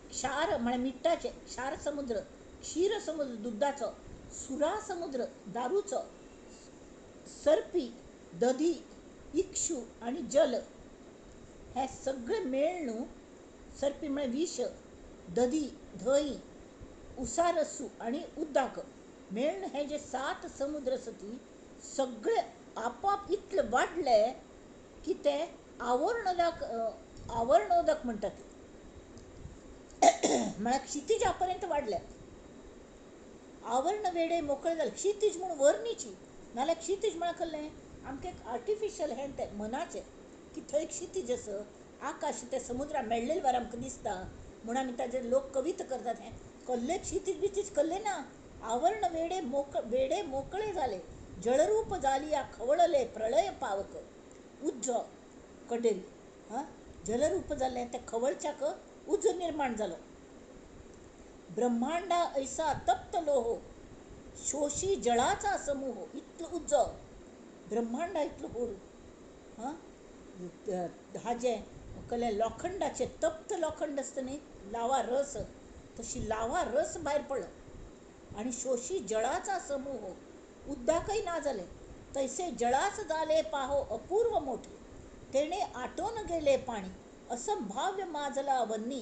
क्षार म्हळ्यार मिठाचे, क्षार समुद्र, क्षीर समुद्र दुधाचो, सुरा समुद्र दारूचो, सर्पी, दधी, इक्षू आनी जल हे सगळे मेळ्ळून. सर्पी म्हळ्यार विष, दधी धंय, उसारसू आनी उदक मेळून हे जे सात समुद्र आसा ती सगळे आपोआप इतले वाडले की ते आवरणोदक, आवरणोदक म्हणटात. म्हळ्यार क्षितिजा पर्यंत वाडले. आवरण वेडे मोकळे जाले. क्षितीज म्हूण वर्णीची, नाल्यार क्षितीज म्हळ्यार कसलें आमकां एक आर्टिफिशियल हें तें मनाचें की थंय क्षितीज आसा, आकाश ते समुद्रा मेळ्ळेले वार आमकां दिसता म्हूण आमी ताजेर लोक कविता करतात. हें कसलें क्षितीज बितीज कसलें ना. आवरण वेडे वेडे मोकळे जाले. जळरूप जालिया खवळले प्रळय पावक. उज्जो कडेन हां जलरूप जालें तें खवळच्याक उजो निर्माण जालो. ब्रह्मांडा ऐसा तप्त लोहो शोशी जळाचा समूह. इतलो उजो ब्रह्मांडा इतलो होड हां हाजें कसलें लोखंडाचें तप्त लोखंड आसता न्ही, लावा रस, तशी लावा रस भायर पडलो. आनी शोशी जळाचा समूह, उदकय ना जालें. तैसे जळास जाले पाहो अपूर्व मोठे, तेणे आटोन गेले पाणी. असंभाव्य माजला वन्नी,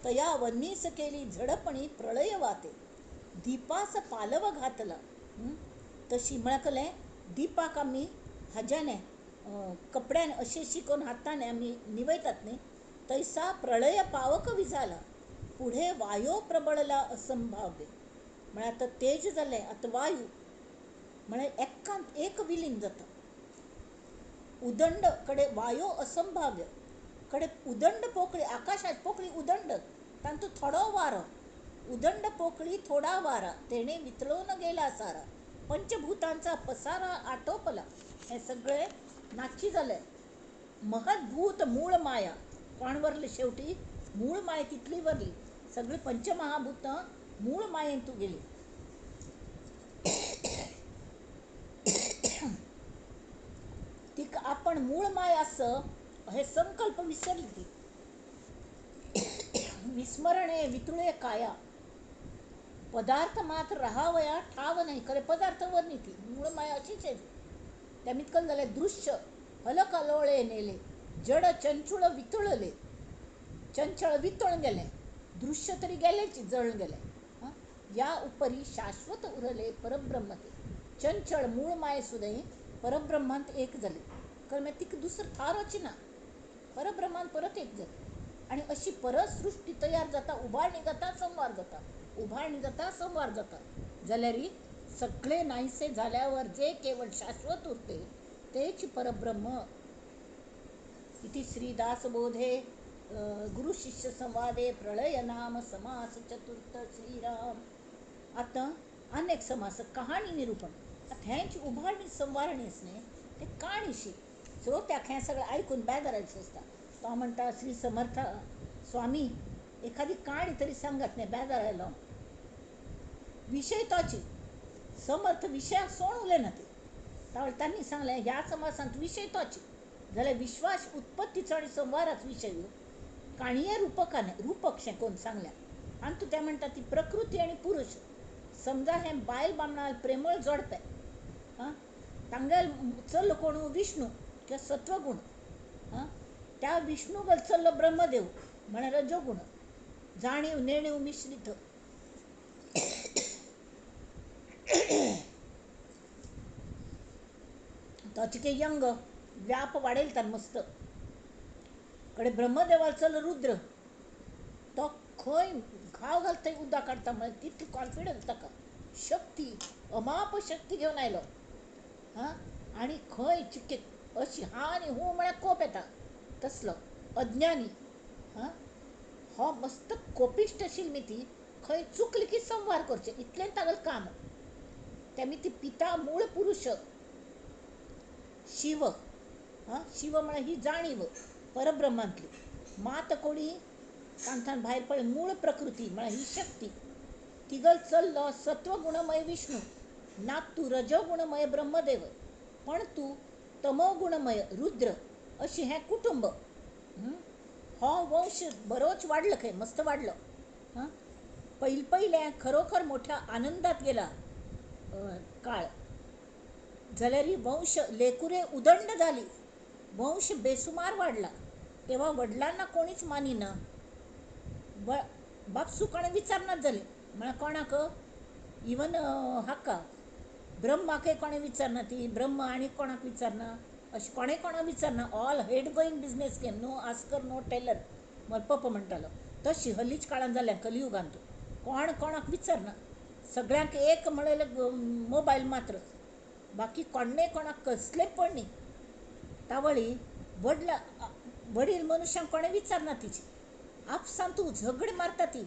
तया वन्नीस केली झडपणी प्रळय वाते. दीपास पालव घातला. तशी म्हळ्यार कसलें दीपाक आमी हाज्याने कपड्यान अशें शिकोवन हाताने आमी निवयतात न्ही, तैसा प्रळय पावक विझाला. पुढे वायो प्रबळला असंभाव्य. म्हळ्यार आतां तेज जालें, आतां वायू म्हळ्यार एकांत एक विलीन जाता. उदंड कडे वायो असंभाव्य कडे उदंड पोकळी, आकाशात पोकळी उदंड, तांतूत थोडो वारो, उदंड पोकळी थोडा वारा, तेणे वितळून गेला सारा. पंचभूतांचा पसारा आटोपला. हे सगळे नाची जाले. महद्भूत मूळ माया कोण वरली शेवटी? मूळ माया तितली वरली. सगळी पंचमहाभूतां मूळ मायेंतू गेली. तिका आपण मूळ माय आस हे संकल्प विसरली ती. विस्मरणे वितुळे काया, पदार्थ मात्र राहावया ठाव नाही. खरे पदार्थ वर न्ही ती मूळ माया अशीच आहे. त्या मितकल जालें दृश्य हलकलोळे नेले, जड चंचुळ वितळले, चंचळ वितळून गेलें, दृश्य तरी गेलेच, जळून गेलें. या उपरी शाश्वत उरले परब्रह्म ते. चंचळ मूळ माये सुद्दां परब्रह्मांत एक जाली. कारण मागीर तिका दुसरो थारच ना, परब्रह्मांत परत एक जाली. आनी अशी परत सृश्टी तयार जाता, उबारणी जाता, संवार जाता, उभारणी जाता, संवार जाता. जाल्यार सगळे नाहीसे झाल्यावर जे केवळ शाश्वत उरते तेच परब्रह्म. इति श्रीदासबोधे गुरुशिष्य संवादे प्रळय नाम समास चतुर्थ. श्रीराम. आतां आनी एक समास कहाणी निरूपण. आतां हेंच उभारणी संवारणी आसा न्ही, तें काणीशी श्रोत्याक हें सगळें आयकून बेजारायचें आसता. तो म्हणटा श्री समर्थ स्वामी एखादी काणी तरी सांगात न्ही, बेजार आयलो. विशय तोची समर्थ विशयाक सोण उलयना ते. तांणी सांगलें ह्या समासांत विशय तोची जाल्यार विश्वास उत्पत्तीचो आनी संवाराचो विशय. काणये रुपकान रुपकशें कोन्न सांगल्या. आनी तूं तें म्हणटा ती प्रकृती आनी पुरुश. समजा हें बायल बामणाल प्रेमळ जोडपें, आं, तांगेल चल्लो कोण विष्णू किंवा सत्वगूण, आं, त्या विष्णू गल चल्लो ब्रह्मदेव म्हळ्यार रजोगूण, जाणीव नेणीव मिश्रीत. तो चिके यंग व्याप वाडेल तान मस्त. कडे ब्रह्मदेवाल चल्लो रुद्र, तो खंय घाव घालता उदक काडटा म्हळ्यार तितली कॉन्फिडन्स ताका, शक्ती अमाप शक्ती घेवन आयलो. हां, आनी खंय चिके अशी हा आनी हूं म्हळ्यार कोप येता तसलो अज्ञानी. हां, हो मस्त कोपिश्ट आशिल्ली ती, खंय चुकली की संवार करचें इतलें तागेलें काम. तेमी ती पिता मूळ पुरुश शिव. हां, शिव म्हळ्यार ही जाणीव परब्रह्मांतली. मात कोणी तांकां भायर पडले मूळ प्रकृती म्हळ्यार ही शक्ती. तिगल चल्लो सत्वगुणमय विष्णू, ना तूं रजोगुणमय ब्रह्मदेव, पण तूं तमोगुणमय रुद्र अशी हें कुटुंब. हो वंश बरोच वाडलो खंय, मस्त वाडलो. हां, पयले पयलें खरोखर मोठ्या आनंदात गेला काळ. जाल्यार वंश लेकुरे उदंड झाली, वंश बेसुमार वाडला. तेव्हा वडिलांना कोणीच मानिना, बापसू कोणें विचारनात जाले म्हळ्यार कोणाक, इवन हाका ब्रह्माकय कोणें विचारना, ती ब्रह्म आनी कोणाक विचारना, अशें कोणें कोणाक विचारना. All head going business game, no asker no teller म्हजो पप्पा म्हणटालो. तशी हल्लीच काळान जाल्या कलियुगांत, कोण कोणाक विचारना, सगळ्यांक एक म्हळ्यार मोबायल मात्र, बाकी कोणें कोणाक कसलें पण न्ही. तावळी वडला वडील मनुष्यांक कोणें विचारना तिची, आपसान तूं झगड मारता ती,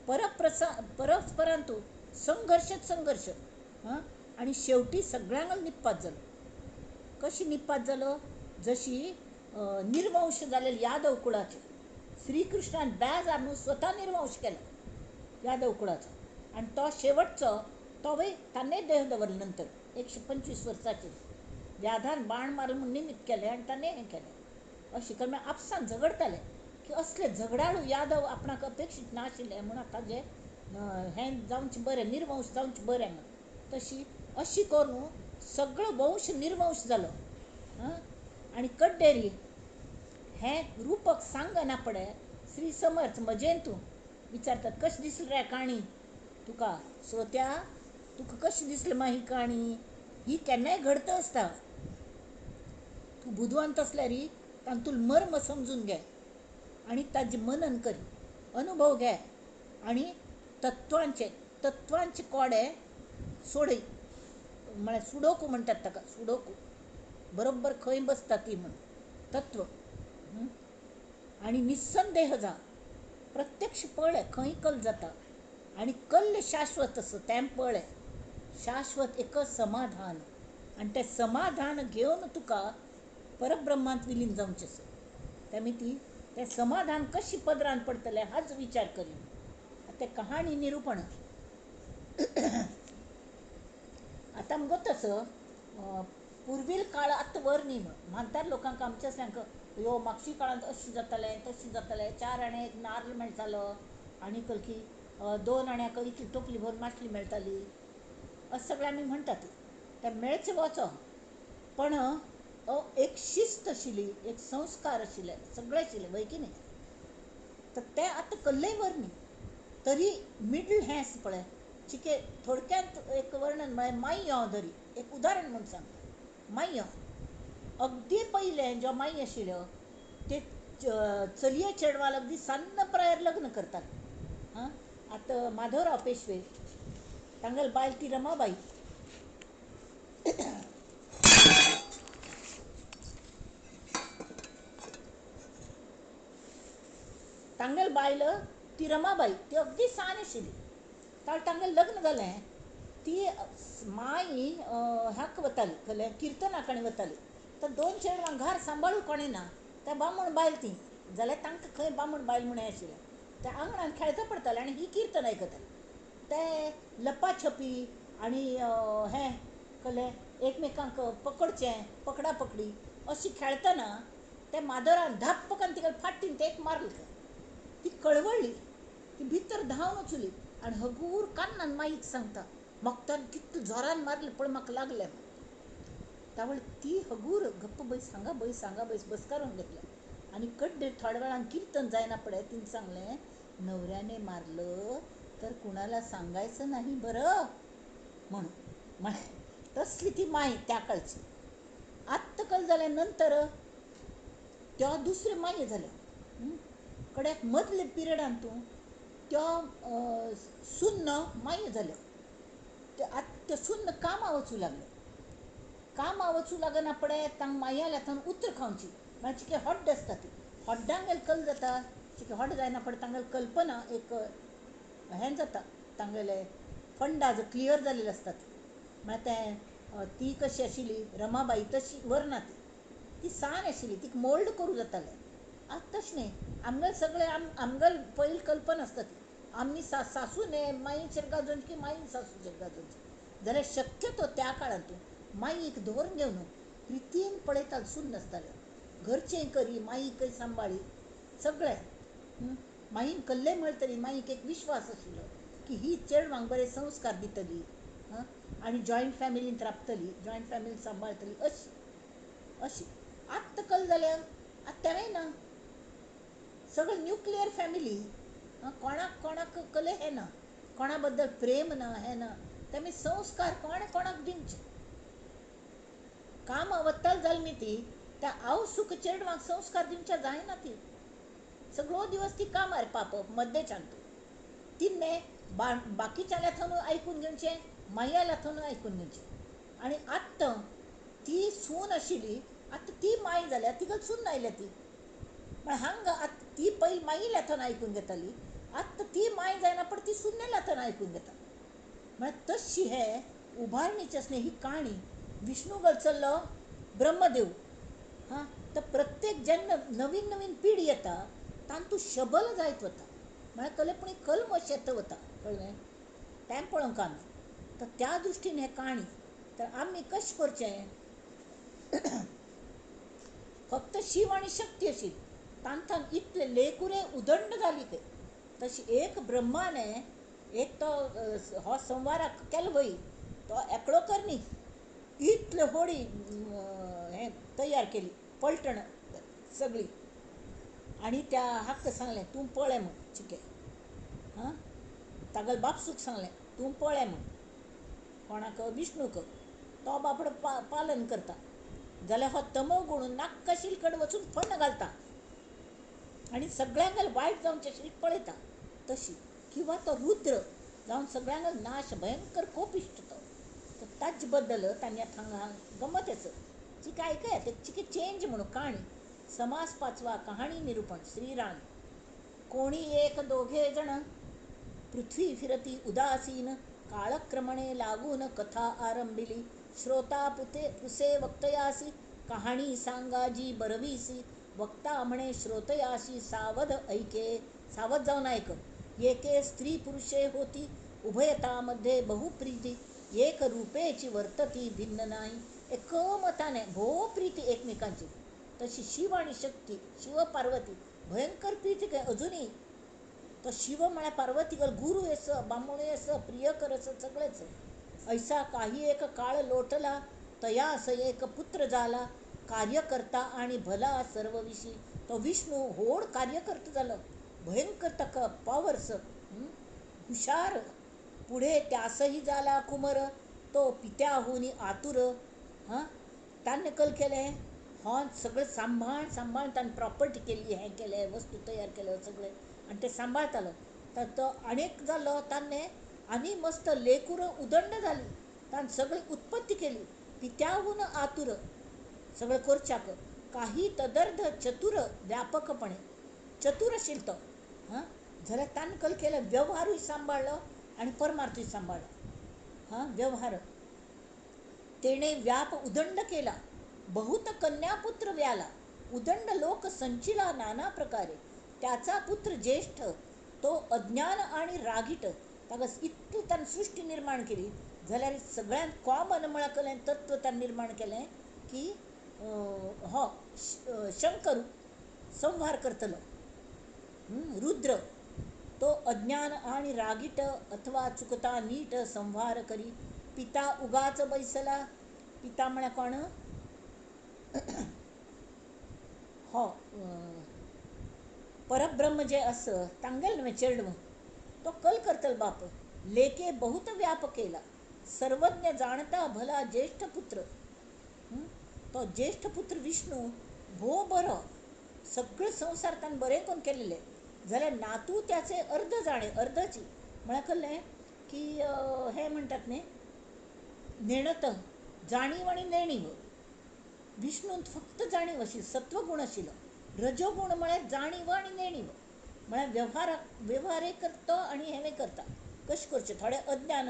परस्परांतू संघर्शच संघर्श. हां, आनी शेवटी सगळ्यांक निप्पात जालो. कशी निप्पात जालो, जशी निर्वंश जालेले यादव कुळाचे. श्रीकृष्णान बेजार न्हू स्वता निर्वंश केलो यादव कुळाचो. आनी तो शेवटचो तोवय ताणें देह दवरलो नंतर 125 वर्साचेर. व्याधान बाण मारून म्हूण निमित्त केलें आनी ताणें हें केलें. अशें करून आपसान झगडटाले की असले झगडाळू यादव आपणाक अपेक्षीत नाशिल्ले म्हूण आतां जे हें जावचें बरें, निर्वंश जावचें बरें म्हूण. तशी अशी करून सगळो वंश निर्वंश जालो. हां, आनी कड्डेरी हें रुपक सांगना पडे श्री समर्थ म्हजेन तूं विचारतात कशें दिसली रे काणी तुका श्रोत्या, तुका कशें दिसली मा ही काणी, ही केन्नाय घडत आसता. तूं बुदवंत आसल्यार तातूंत मर्म समजून घे आनी ताजें मनन कर, अनुभव घे आनी तत्वांचे तत्वांचे कोडे सोडय, म्हळ्यार सुडोकू म्हणटात ताका, सुडोकू बरोबर खंय बसता ती म्हण तत्व. आनी निस्संदेह जा, प्रत्यक्ष पळय खंय कल जाता आनी कल्ल शाश्वत आसा तें पळय, शाश्वत एक समाधान. आनी तें समाधान घेवन तुका परब्रह्मांत विलीन जावचें आसा. तेमी ती तें समाधान कशी पदरान पडटलें हाच विचार करी. आतां कहाणी निरुपण. आतां मुगो तसो पुर्वील काळ आतां वर न्ही म्हण म्हातार लोकांक आमच्या असल्यांक ह्यो मागशी काळांत अशें जातालें तशें जातालें, 4 आण्याक एक नार्ल मेळटालो आनी कलकी 2 आण्याक इतली टोपली भरून मासली मेळटाली, अशें सगळें आमी म्हणटात. तें मेळचें वचो, पण एक शिस्त आशिल्ली, एक संस्कार आशिल्ले, सगळें आशिल्लें वय की न्ही. तर तें आतां कल्लय वर न्ही. तरी मिडल हें आसा पळय चिके थोडक्यांत एक वर्णन म्हळ्यार माय्यो धरी एक उदाहरण म्हूण सांगता. माय्यो अगदी पयलें ज्यो माई आशिल्ल्यो ते चलये चेडवाल अगदी सान्न प्रायर लग्न करतात. हां, आतां माधवराव पेशवे तांगेली बायल ती रमाबाई. तांगेली बायल ती रमाबाई ती अगदी सान आशिल्ली तांगेलें लग्न जालें. ती माई हाक वताली कसलें किर्तनाक वताली. तर 2 चेडवां घर सांबाळू कोणें ना, त्या बामण बायल ती जाल्यार तांकां खंय बामण बायल म्हूण आशिल्लें. त्या आंगणान खेळता पडटालें आनी ही किर्तन आयकताली. ते लपाछपी आनी हें कसलें एकमेकांक पकडचें, पकडा पकडी अशी खेळटना त्या माधवरान धाप्प करून तिका फाटीन ते एक मारलें. ती कळवळ्ळी, ती भितर धांवन वचली आनी हगूर कान्नान माईक सांगता, म्हाका ताणें कितले जोरान मारलें पूण म्हाका लागलें. त्यावेळ ती हगूर गप्प बस हांगा बस हांगा बस बसकारून घेतलें आनी कड्डे थोड्या वेळान किर्तन जायना पडे तिणें सांगलें, नवऱ्याने मारलं तर कुणाला सांगायचं नाही बरं म्हणून. म्हळ्यार तसली ती माई त्या काळची. आत्तां कल जाल्या नंतर त्या दुसऱ्यो माई जाल्यो. कड्याक मदले पिरियडान तूं त्या सुन्न माई जाल्यो. आतां त्यो सुन्न कामां वचूं लागल्यो. कामां वचूं लागना पडे तांकां मायाल्या थंय उतर खावची म्हळ्यार चिके हॉड्ड आसता ती हॉड्डांगेल कल जाता. चिके हॉड जायना पडे तांगेली कल्पना एक हें जाता, तांगेले फंडा जो क्लियर जाल्ले आसतात. म्हळ्यार तें ती कशी आशिल्ली रमाबाई तशी वरना, ती ती सान आशिल्ली, तिका मोल्ड करूं जातालें. आतां तशें न्ही, आमगेले सगळे आमगेले पयली कल्पना आसता ती आमी सासू न्ही माईचेर गाजोवची की माईन सासूचेर गाजोवची. जाल्यार शक्यतो त्या काळांतून माईक दवरून घेवन प्रितीन पळयताले, सून नासताले, घरचें करी माईकय सांबाळी सगळें. माईन कल्ले म्हळें तरी माईक एक विश्वास आशिल्लो की ही चेडवांक बरे संस्कार दितली आनी जॉयंट फॅमिलींत राबतली, जॉयंट फॅमिली सांबाळटली अशी अशी. आत्तां कल जाल्या आतां तेंवूय ना, सगळें न्युक्लियर फॅमिली, कोणाक कोणाक कले हें ना, कोणा बद्दल प्रेम ना, हें ना. तेमी संस्कार कोणें कोणाक दिवचे. कामां वत्ताल जाल मी ती त्या हांव सुख चेडवांक संस्कार दिवच्या जायना. ती सगळो दिवस ती कामार पाप मद्देच्यान तूं तिन्ने बाकीच्या थंय आयकून घेवचें, मायाला थंय आयकून घेवचें. आनी आत्तां ती सून आशिल्ली, आतां ती माय जाल्या, तिका सून आयल्या ती. म्हळ्यार हांगा आतां ती पयलीं माईल्या थंय आयकून घेताली, आतां ती माय जायना पण ती सुन्नेल्या थंय आयकून घेता. म्हळ्यार तशी हे उबारणीची आसली ही काणी. विष्णू गलचल्लो ब्रह्मदेव हां, तर प्रत्येक जेन्ना नवीन नवीन पिढी येता तांतू शबल जायत वता, म्हळ्यार कले पूण कल्मश येत वता, कळ्ळें तें पळोवंक आमी. तर त्या दृश्टीन हें काणी. तर आमी कशें करचें, फक्त शिव आनी शक्ती आशिल्ली तांकां इतले लेकुरे उदंड जाली ते. तशी एक ब्रह्माने एक तो हो संवाराक केलो वय तो एकलो कर न्ही, इतले होडी हें तयार केली पलटण सगळी. आनी त्या हाका सांगलें तूं पळय म्हूण चिके, हां तागेले बापसूक सांगलें तूं पळय म्हूण, कोणाक विष्णूक, तो बापडो पालन करता. जाल्यार हो तमो गुण नाक्काशील कडेन वचून फण्ण घालता आनी सगळ्यांक वायट जावचें पळयता. तशी किंवा तो रुद्र जावन सगळ्यांक नाश, भयंकर कोपिश्ट तो. तर ताचे बद्दल तांणी हांगा गमत येस चिके आयकया ते चिके चेंज म्हणून काणी. समास पाचवा कहाणी निरूपण श्रीराम. कोणी एक दोघे जण पृथ्वी फिरती उदासीन, काळक्रमणे लागून कथा आरंभिली. श्रोता पुते पुसे वक्तयासी, कहाणी सांगाजी बरवीसी. वक्ता म्हणे श्रोतयासी सावध ऐके, सावध जाऊन ऐक. एके स्त्री पुरुषे होती, उभयतामध्ये बहुप्रीती. एक रूपेची वर्तती भिन्न नाही, एकमताने भो प्रीती एकमेकांची. तशी शिव आणि शक्ती, शिव पार्वती भयंकर प्रीती काय अजूनही. तो शिव म्हळ्यार पार्वती गुरु येस, बामण येस, प्रियकर अस सगळेच. ऐसा काही एक काळ लोटला, तयास एक पुत्र झाला. कार्यकर्ता आणि भला सर्वविषयी. तो विष्णू होड कार्यकर्ता झालं, भयंकर ताका पावर्स, हुशार. पुढे त्यासही झाला कुमर, तो पित्याहून आतुर. हां ताणें कल केलें हो सगळें सांबाळ सांबाळ ताणें प्रॉपर्टी केली, हें केलें, वस्तू तयार केल्यो सगळें आनी तें सांबाळतालो. तर तो अनेक जालो ताणें आनी मस्त लेकूर उदंड जाली, ताणें सगळी उत्पत्ती केली. पित्याहून आतुर सगळें करच्याक काही तदर्थ चतुर व्यापकपणे चतुर आशिल्लो तो. हां जाल्यार ताणें कल केलें व्यवहारूय सांबाळ्ळो आनी परमार्थूय सांबाळ्ळो. हां व्यवहार तेणे व्याप उदंड केला, बहुत कन्यापुत्र व्याला. उदंड लोक संचिला नाना प्रकारे. त्याचा पुत्र ज्येष्ठ तो अज्ञान आणि रागीट. ताका इतली ताणें सृश्टी निर्माण केली जाल्यार सगळ्यांत कॉमन म्हळ्यार कलें तत्व ताणें निर्माण केलें की हो शंकर संहार करतलो. रुद्र तो अज्ञान आणि रागीट अथवा चुकता नीट संहार करी पिता उगाच बैसला. पिता म्हळ्यार कोण? हो परब्रह्म जे आसा तांगेलें न्हय चेडूं, तो कल करतलो बाप. लेके बहुत व्याप केला सर्वज्ञ जाणता भला ज्येष्ठ पुत्र. तो ज्येष्ठ पुत्र विष्णू भोव बरो, सगळो संवसार ताणें बरें करून केल्लें. जाल्यार नातू त्याचे अर्द जाणे, अर्दची म्हळ्यार कळ्ळें की हें म्हणटात न्ही नेणत, जाणीव आनी नेणीव. विष्णूंत फक्त जाणीव आशिल्ली, सत्वगूण आशिल्लो. रजोगूण म्हळ्यार जाणीव आनी नेणीव, म्हळ्यार वेव्हारय करता आनी हेंवूय करता. कशें करचें, थोडें अज्ञान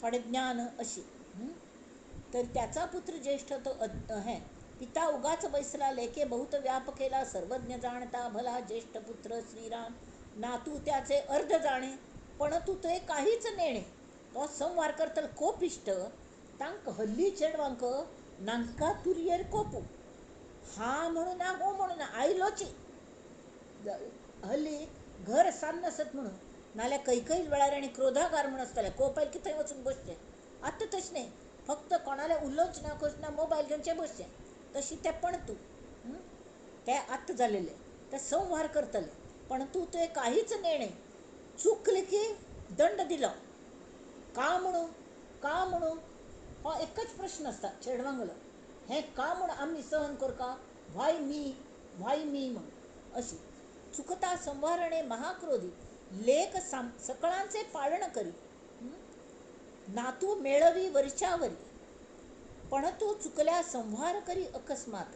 थोडें ज्ञान अशी. तर त्याचा पुत्र ज्येष्ठ तो हें पिता उगाच बैसला लेके बहुत व्याप केला सर्वज्ञ जाणता भला ज्येष्ठ पुत्र श्रीराम नातू त्याचे अर्ध जाणे पण तू ते काहीच नेणे. तो संवार करतलो कोपिश्ट तांकां हल्ली चेडवांक नांका तुरयेर कोपू, हा म्हणून ना हो म्हणून ना, आयलोची हल्ली घर सान्न आसत म्हणून, नाल्यार खंय खंय वेळार आनी क्रोधागार म्हूण आसतालें, कोप आयलो की थंय वचून बसचें. आतां तशें न्हय, फक्त कोणालें उलोवचें ना कशें ना, मोबायल घेवन बसचें. तशी तें पण तूं ते आतां जालेलें ते संवार करतले पण तूं ते काहीच नेणे. चुकलें की दंड दिलो का म्हणून, का म्हणून हो एकच प्रश्न आसता चेडवांगलो, हें का म्हूण आमी सहन करका, व्हाय मी, व्हाय मी म्हूण अशी. चुकता संवारणे महाक्रोधी लेख सकळांचे पाळण करी नातू मेळवी वरच्यावरी पण तू चुकल्या संहार करी अकस्मात.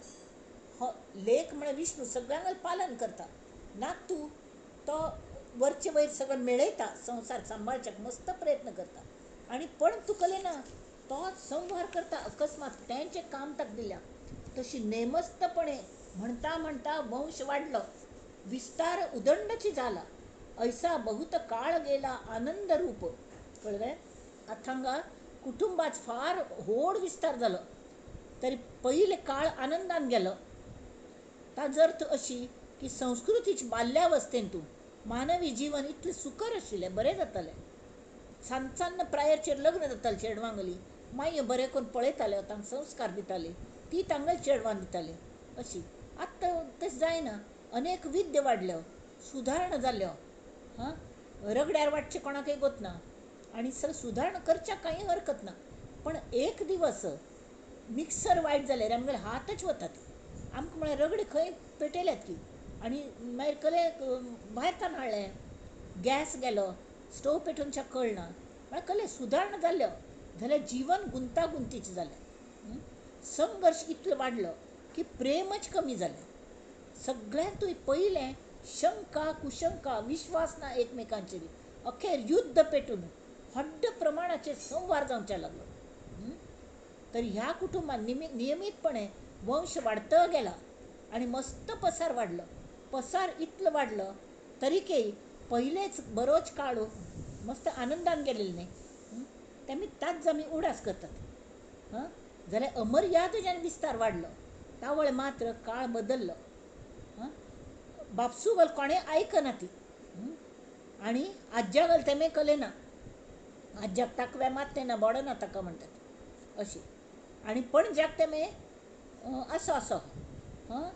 हो लेख म्हळ्यार विष्णू सगळ्यांक पालन करता, नातू तो वरचे वयर सगळें मेळयता, संवसार सांबाळच्याक मस्त प्रयत्न करता आनी पण चुकले ना तो संहार करता अकस्मात, तेंचें काम ताका दिल्या. तशी नेमस्तपणे म्हणता म्हणता वंश वाडलो, विस्तार उदंडची जाला, ऐसा बहुत काळ गेला आनंद रूप. कळ्ळें? आतां हांगा कुटुंबाच फार व्हड विस्तार जालो तरी पयले काळ आनंदान गेलो. ताजो अर्थ अशी की संस्कृतीची बाल्यावस्थेन तूं मानवी जीवन इतलें सुकर आशिल्लें, बरें जातालें. सान सान प्रायरचेर लग्न जातालें चेडवांगली, मागीर बरें करून पळयताले, तांकां संस्कार दिताले, ती तांगेले चेडवां दिताली अशी. आतां तशें जायना, अनेक विद्या वाडल्यो, सुदारणा जाल्यो, हां रगड्यार वांटचें कोणाकय गोतना आनी सर सुदारणा करच्याक कांय हरकत ना. पण एक दिवस मिक्सर वायट जाल्यार आमगेले हातच वतात. आमकां म्हळ्यार रगडे खंय पेटयल्यात की आनी मागीर कले भायर ताण हाडलें, गॅस गेलो, स्टोव पेटोवच्याक कळना. म्हळ्यार कले सुदारणा जाल्यो जाल्यार जीवन गुंतागुंतीचें जालें. संघर्श इतलो वाडलो की प्रेमच कमी जालें. सगळ्यांतूय पयलें शंका कुशंका, विश्वास ना एकमेकांचेर, अखेर युद्ध पेटून व्हड प्रमाणाचेर संवार जावच्या लागलो. तर ह्या कुटुंबान नियमीतपणे वंश वाडत गेला आनी मस्त पसार वाडलो. पसार इतलो वाडलो तरीकय पयलेच बरोच काळ मस्त आनंदान गेलेले न्ही, तेमी ताच आमी उडास करतात. हां जाल्यार अमर्याद जेन्ना विस्तार वाडलो तावळ मात्र काळ बदल्लो. हां बापसू गल कोणें आयकना ती आनी आज्या गल तेमें कलें ना, आज्याक ताकव्या मात्तें ना, बोडना ताका म्हणटात अशी. आनी पणज्याक तेमें असो असो हां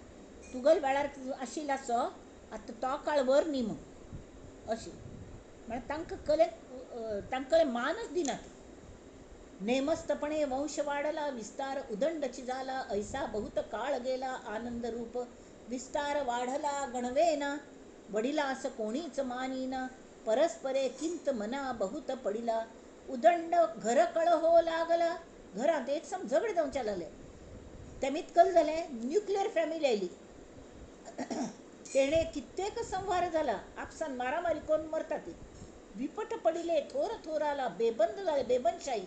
तुगल वेळार आशिल्लो आसो आतां तो काळ वर न्ही म्हूण अशी. म्हळ्यार तांकां कले तांकां मानच दिनात. नेमस्तपणे वंश वाडला विस्तार उदंडची जाला ऐसा बहुत काळ गेला आनंद रूप विस्तार वाढला गणवेना वडिलास कोणीच मानिना परस्परे किंत मना बहुत पडिला उदंड घर कळ हो लागला. घरांत एक सम झगडे जावच्या लागले. तेमी कल जालें न्युक्लियर फॅमिली आयली, तेणे कित्येक संहार जाला, आपसान मारामारी करून मरता ती. विपट पडिले थोर थोराला बेबंद जाले बेबंदशाही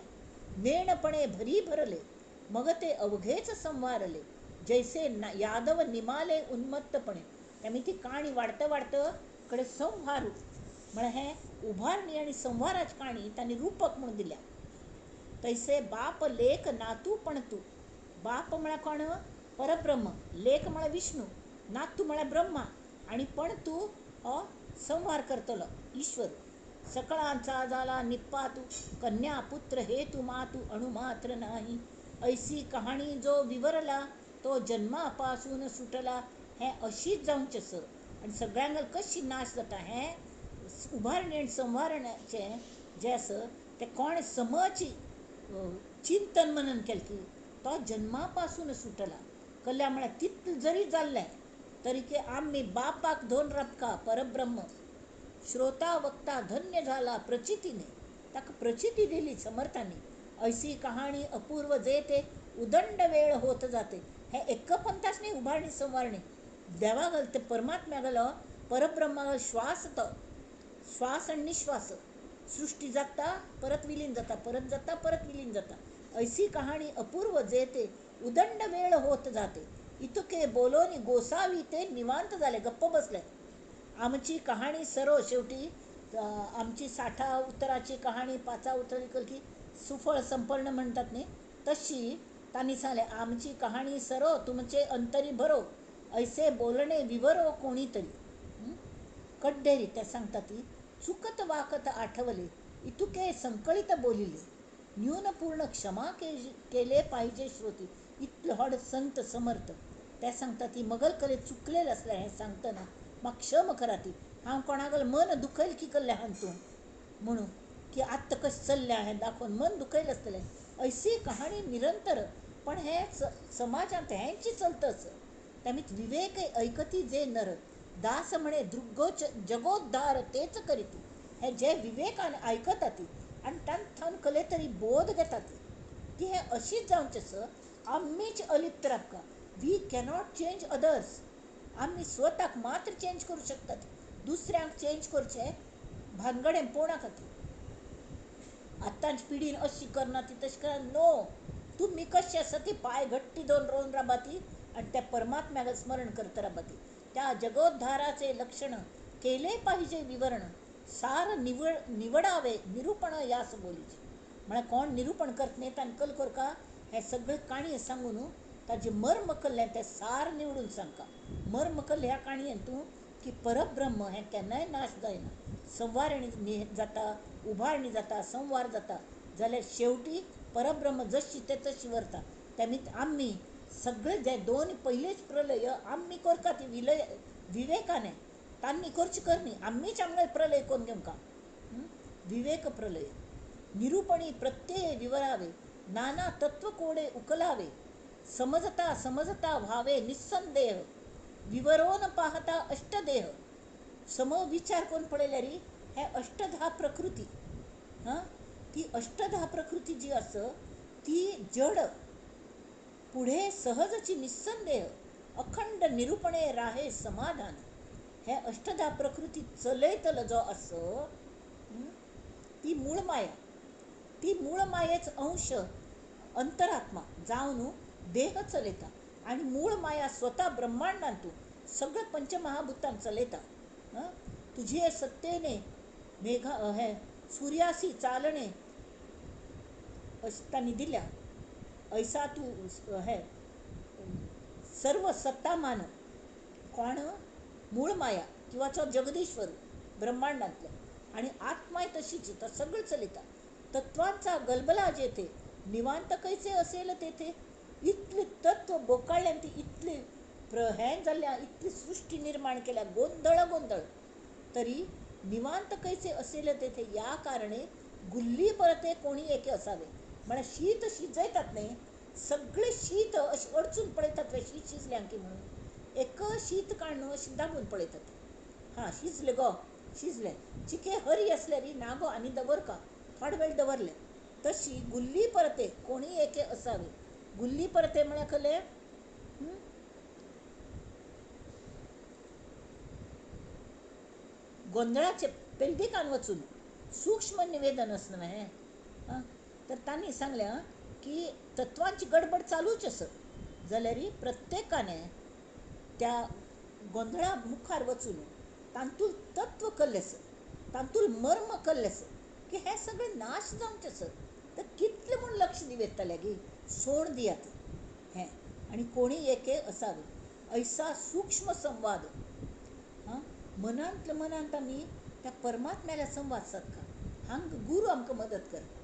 नेणपणे भरी भरले मग ते अवघेच संवारले जैसे यादव निमाले उन्मत्तपणे. त्यामुळे ती काणी वाढतं वाढतं कडे संहारू म्हळ्यार हें उभारणी आनी संहाराची काणी तांणी रूपक म्हणून दिल्या. तैसे बाप लेक नातू पण तू, बाप म्हळ्यार कोण? परब्रह्म, लेक म्हळ्यार विष्णू, नातू म्हळ्यार ब्रह्मा आनी पण तू हो संहार करतलो ईश्वर. सकळांचा जाला निप्पातू कन्या पुत्र हेतू मातू अणुमात्र नाही. ऐसी कहाणी जो विवरला तो जन्मापासून सुटला. हें अशीच जावचें आसा आनी सगळ्यांक कशी नाश जाता हें उबारणे आनी संवारण्याचें जें आसा तें कोण समज चिंतन मनन केलें की तो जन्मा पासून सुटला. कल्या म्हळ्यार तितलें जरी जाल्लें तरी की आमी बापाक धरून राबका परब्रह्म. श्रोता वक्ता धन्य झाला प्रचितीने, ताका प्रचिती दिली समर्थांनी. ऐसी कहाणी अपूर्व जेते उदंड वेळ होत जाते. हे एकपंथाच न्ही उबारणी संवारणी देवा घाल ते परमात्म्या घालो परब्रह्मा घाल श्वास तो श्वास आनी निश्वास. सृष्टी जाता परत विलीन जाता, परत जाता परत विलीन जाता. ऐसी कहाणी अपूर्व जेते उदंड वेळ होत जाते. इतके बोलोनी गोसावी ते निवांत जाले, गप्प बसले. आमची कहाणी सरो शेवटी आमची 60 उतराची कहाणी 5 उतराची कलकी सुफळ संपर्ण म्हणतात न्ही, तशी तांणी सांगलें आमची कहाणी सरो तुमचे अंतरी भरो ऐसे बोलणे विवरो कोणी तरी. कड्डेरी त्या सांगता ती चुकत वाकत आठवले इतुके संकळित बोलिले न्यूनपूर्ण क्षमा केले पाहिजे श्रोती. इतले व्हड संत समर्थ त्या सांगता ती मगल कले चुकलेलं आसलें हें सांगतना म्हाका क्षम करा ती. हांव कोणागल मन दुखयल की कल्लें हांव तूं म्हणून की आत्तां कशें चल्ल्या हें दाखोवन मन दुखयलें आसतलें. ऐसी कहाणी निरंतर पण हें समाजांत हेंच चलता आसा. त्यामीत विवेक ऐकती जे नर दास म्हणे दृग्गोच जगोद्धार तेच करीत. हे जे विवेकान आयकता ती आनी तांकां कले तरी बोध घेता ती की हें अशीच जावचें आसा. आमीच अलिप्त राबका. We cannot change others. आमी स्वताक मात्र चेंज करूं शकतात, दुसऱ्यांक चेंज करचें भानगडें पोवना खातीर. आतांच पिढीन अशी करना ती तशी करना, नो. तुमी कशें आसा ती पांय घट्टी धरून रोवन राबा ती आनी त्या परमात्म्याक स्मरण करत राबा ती. त्या जगोद्धाराचे लक्षण केले पाहिजे विवरण सार निवडावे निरूपण यास बोलीचे. म्हळ्यार कोण निरूपण करत न्ही तांकां कल करका हें सगळें काणये सांगून ताजें मर्म कल्लें तें सार निवडून सांगका. मर्म कल्लें ह्या काणयेन तूं की परब्रह्म हें केन्नाय नाश जायना. संवारणी जाता, उबारणी जाता, संवार जाता, जाल्यार शेवटी परब्रह्म जशी तें तशी व्हरता. तेमी आमी सगळे जे दोन पयलेच प्रलय आमी करता ती विलय विवेकाने तांणी करची करणी आमीच आमगे प्रलय करून घेवंका. विवेक प्रलय निरूपणी प्रत्यय विवरावे नाना तत्व कोडे उकलावे समजता समजता व्हावे निस्संदेह विवरोन पाहता अष्टदेह. सम विचार करून पळयल्यार हे अष्टधा प्रकृती, हां ती अष्टधा प्रकृती जी आसा ती जड पुढे सहजची निस्संदेह अखंड निरूपणे राहे समाधान. हे अष्टधा प्रकृती चलयतलो जो आसा ती मूळ माया, ती मूळ मायेच अंश अंतरात्मा जावन देह चलयता आनी मूळ माया स्वता ब्रह्मांडांतू सगळें पंचमहाभूतांक चलयता. तुझे सत्तेने मेघा हे सूर्यासी चालणे अशें तांणी दिल्या. ऐसा तूं हे सर्व सत्ता मान कोण मूळ माया किंवा तो जगदीश्वर ब्रह्मांडांतलो आनी आत्माय तशीच तो सगळें चलयता. तत्वांचा गलबला जेथे निवांत कैसे असेल तेथे. इतले तत्व बोकाळ्यान ती इतले हें जाल्ल्या इतली सृश्टी निर्माण केल्या गोंदळ गोंदळ तरी निवांत कैसे असेल तेथे. या कारणे गुल्ली परते कोणी एके असावे. म्हळ्यार शीत शिजयतात न्ही सगळें शीत अशें अडचून पळयतात शीत शिजलें की म्हणून एक शीत काडून अशें दाबून पळयतात. हां शिजलें गो शिजलें चिके हरी आसल्यार ना गो आनी दवरका थोडो वेळ दवरलें. तशी गुल्ली परते कोणी एके असावे. गुल्ली परते म्हळ्यार खलें गोंदळाचे पेलदिकान वचून सूक्ष्म निवेदन आसा न्हय हें. तर तांणी सांगलें की तत्वांची गडबड चालूच आसा जाल्यार प्रत्येकाने त्या गोंदळा मुखार वचून तातूंत तत्व कल्लें आसा, तातूंत मर्म कल्लें आसा की हें सगळें नाश जावचें आसा. तर कितलें म्हूण लक्ष दिवयतलें गी सोड दियात हें. आनी कोणी एके असावे ऐसा सूक्ष्म संवाद. मनांतल्या मनांत आमी त्या परमात्म्याल्या संवाद सादता. हांगा गुरू आमकां मदत करता.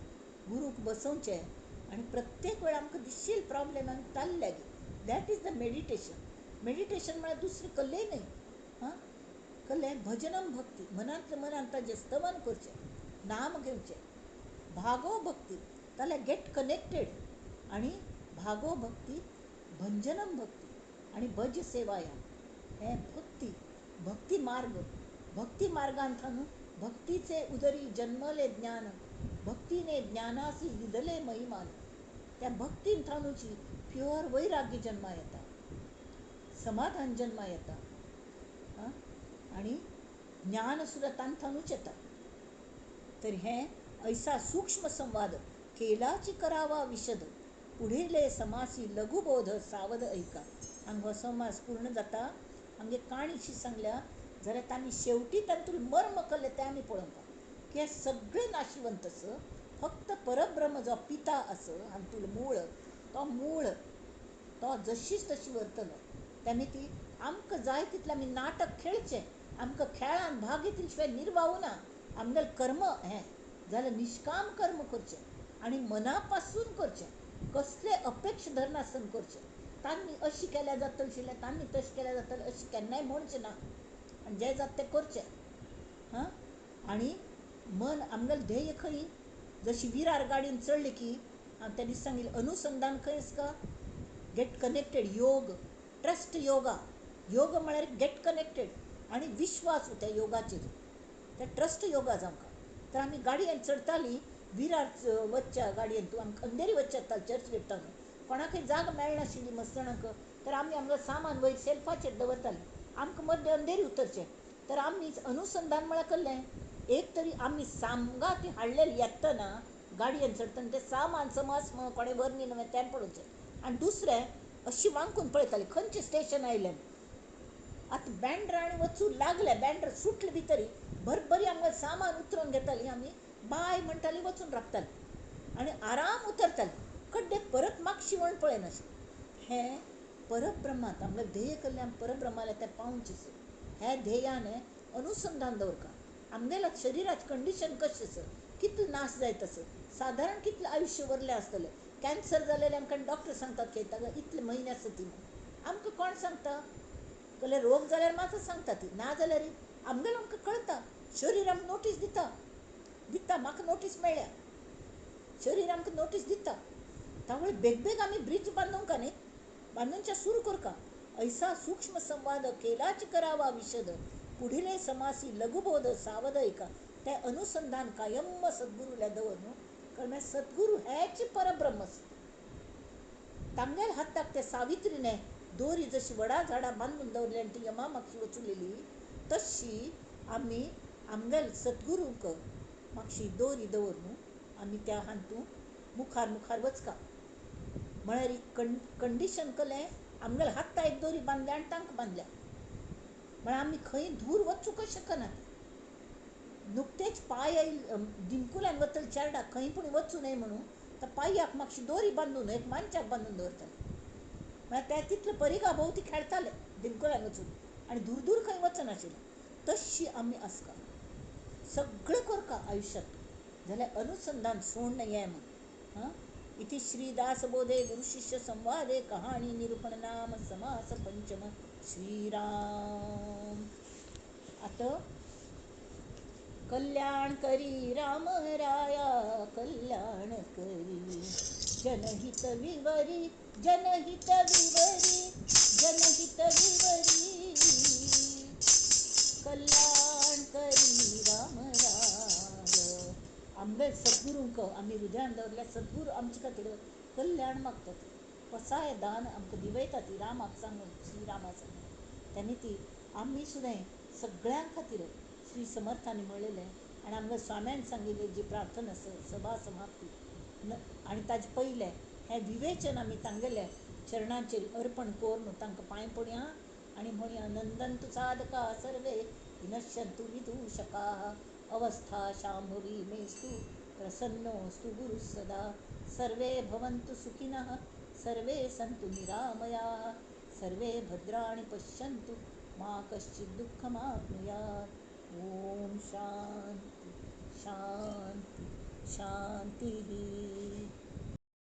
गुरूक बसोवचें आनी प्रत्येक वेळा आमकां दिसशील प्रॉब्लेम आमी ताल्ले लागीं. That is the meditation. Meditation म्हळ्यार दुसरी कल्लेय न्हय. हां, कल्लें भजनम भक्ती. मनांतल्या मनांत ताजें स्तवन करचें, नाम घेवचें. भागो भक्ती जाल्यार गेट कनेक्टेड. आनी भागो भक्ती भंजनम भक्ती आनी भज सेवाया हें भक्ती. भक्ती मार्ग. भक्ती मार्गांत भक्तीचे उदरी जन्मले ज्ञान, भक्तीने ज्ञानासी दिदले महिमान. त्या भक्तीन थानुची प्युअर वैराग्य जन्मा येता, समाधान जन्मा येता आनी ज्ञान सुद्दां तांथानूच येता. तर हें ऐसा सूक्ष्म संवाद केलाची करावा विशद, पुढेले समासी लघुबोध सावध ऐका. हांगा हो समास पूर्ण जाता. आमगे काणीशी सांगल्या जाल्यार तांणी शेवटी तातूंत मर्म कल्लें तें आमी पळोवंक की हें सगळें नाशिवंत आस, फक्त परब्रह्म जो पिता आस हातूंत मूळ, तो मूळ तो जशीच तशी व्हरतलो. तेमी ती आमकां जाय तितलें आमी नाटक खेळचें, आमकां खेळान भाग घेतले शिवाय निर्वाहू ना. आमगेलें कर्म हें जाल्यार निष्काम कर्म करचें आनी मना पासून करचें, कसले अपेक्ष धरनासतना करचें. तांणी अशी केल्यार जातलें आशिल्लें, तांणी तशें केल्यार जातलें अशें केन्नाय म्हणचें ना आनी जें जाता तें करचें. हां, आनी मन आमगेलें ध्येय खंय, जशी विरार गाडयेन चडली की हांव त्या दिसा सांगिल्लें अनुसंधान खंय आसता, गेट कनेक्टेड. योग, ट्रस्ट योगा. योग म्हळ्यार गेट कनेक्टेड आनी विश्वास त्या योगाचेर, ते ट्रस्ट योगा जावंक. तर आमी गाडयेन चडताली विरार वचच्या गाडयेन, तूं आमकां अंधेरी वचचें येतालें चर्च गेटान, कोणाकय जाग मेळनाशिल्ली मस्त जाणांक. तर आमी आमगेलें सामान वयर शेल्फाचेर दवरतालीं, आमकां मद्दे अंधेरी उतरचें. तर आमी अनुसंधान म्हळ्यार कसलें, एक तरी आमी सामगा ती हाडलेली येतना गाडयेन चडटना तें सामान समाज कोणें व्हरनी न्हय तें पळोवचें. आनी दुसरें अशी वांकून पळयताली खंयचें स्टेशन आयलें. आतां बँड्रा आनी वचूं लागलें, बँड्रा सुटले भितरी भरभरी आमकां सामान उतरून घेताली आमी, बाय म्हणटाली वचून राबताली आनी आराम उतरताली, कड्डे परत मागशी म्हण पळयनाशिल्लें. हें परब्रह्मांत आमगेलें ध्येय केल्लें आमी परब्रह्माल्या तें पावचें. हे ध्येयान अनुसंधान दवरता. आमगेल्या शरिराचें कंडिशन कशें आसा, कितलें नाश जायत आसा, सादारण कितलें आयुश्य उरलें आसतलें. कॅन्सर जालेलें आमकां डॉक्टर सांगतात की इतले म्हयने आसा ती म्हूण. आमकां कोण सांगता? कहले रोग जाल्यार मात्र सांगता ती, ना जाल्यार आमगेलें आमकां कळटा. शरीर आमकां नोटीस दिता, दिता म्हाका नोटीस मेळ्ळ्या, शरीर आमकां नोटीस दिता. त्यामुळे बेगबेग आमी ब्रिज बांदूंक न्ही, बांदूनच्या सुरू करका. ऐसा सूक्ष्म संवाद केलाच करावा विशद, पुढिले समासी लघुबोध सावध ऐका. ते अनुसंधान कायम सद्गुरूला दवर न्हू, कारण सद्गुरू हेच परब्रह्म आसता. तांगेल हाताक ते सावित्रीने दोरी जशी वडा झाडा बांदून दवरली आनी ती यमा मागशी वचुलेली, तशी आमी आमगेल सद्गुरूंक मागशी दोरी दवर न्हू, आमी त्या हातूंत मुखार मुखार वचका. म्हळ्यार कंडिशन कलें आमगेल हाता एक दोरी बांदल्या आनी तांकां बांदल्या, म्हळ्यार आमी खंय दूर वचूंक शकनात. नुकतेच पांय दिमकुल्यान वतले चेरडाक खंय पूण वचूं न्हय म्हणून तर पांयाक मातशी दोरी बांदून एक मांच्याक बांदून दवरताले. म्हळ्यार ते तितले परिगा भोंवती खेळटाले दिमकुल्यान वचून आनी दूर दूर खंय वचनाशिल्ले. तशी आमी आसता सगळें करका आयुश्यांत, जाल्यार अनुसंधान सोडण हें म्हूण. हां, इति श्रीदासबोधे गुरुशिष्य संवादे कहाणी निरूपण नाम समास पंचम. श्रीराम. आतां कल्याण करी राम राया कल्याण करी, जनहित विवरी जनहित विवरी जनहित विवरी, कल्याण करी राम राय. आमगे सद्गुरूंक आमी हृदयान दवरल्या, सद्गुरू आमचे खातीर कल्याण मागतात, पसाय दान आमकां दिवयता ती रामाक सांगून, श्रीरामा सांगून. तेन्ना ती आमी सुद्दां सगळ्यां खातीर श्री समर्थांनी म्हणलेलें आनी आमगे स्वाम्यान सांगिल्ली जी प्रार्थना आसा सभा समाप्ती आनी ताजे पयलें हें विवेचन आमी तांगेल्या चरणांचेर अर्पण करून तांकां पांय पडया आनी म्हणया, नंदंतु साधका सर्वे विनश्यंतु विदूषकाः, अवस्था शांभवी मेस्तु प्रसन्नोस्तु गुरुः सदा, सर्वे भवन्तु सुखिनः सर्वे सन्तु निरामयाः, सर्वे भद्राणि पश्यन्तु मा कश्चित् दुःखमाप्नुयात्. ओम शांती शांती शांती.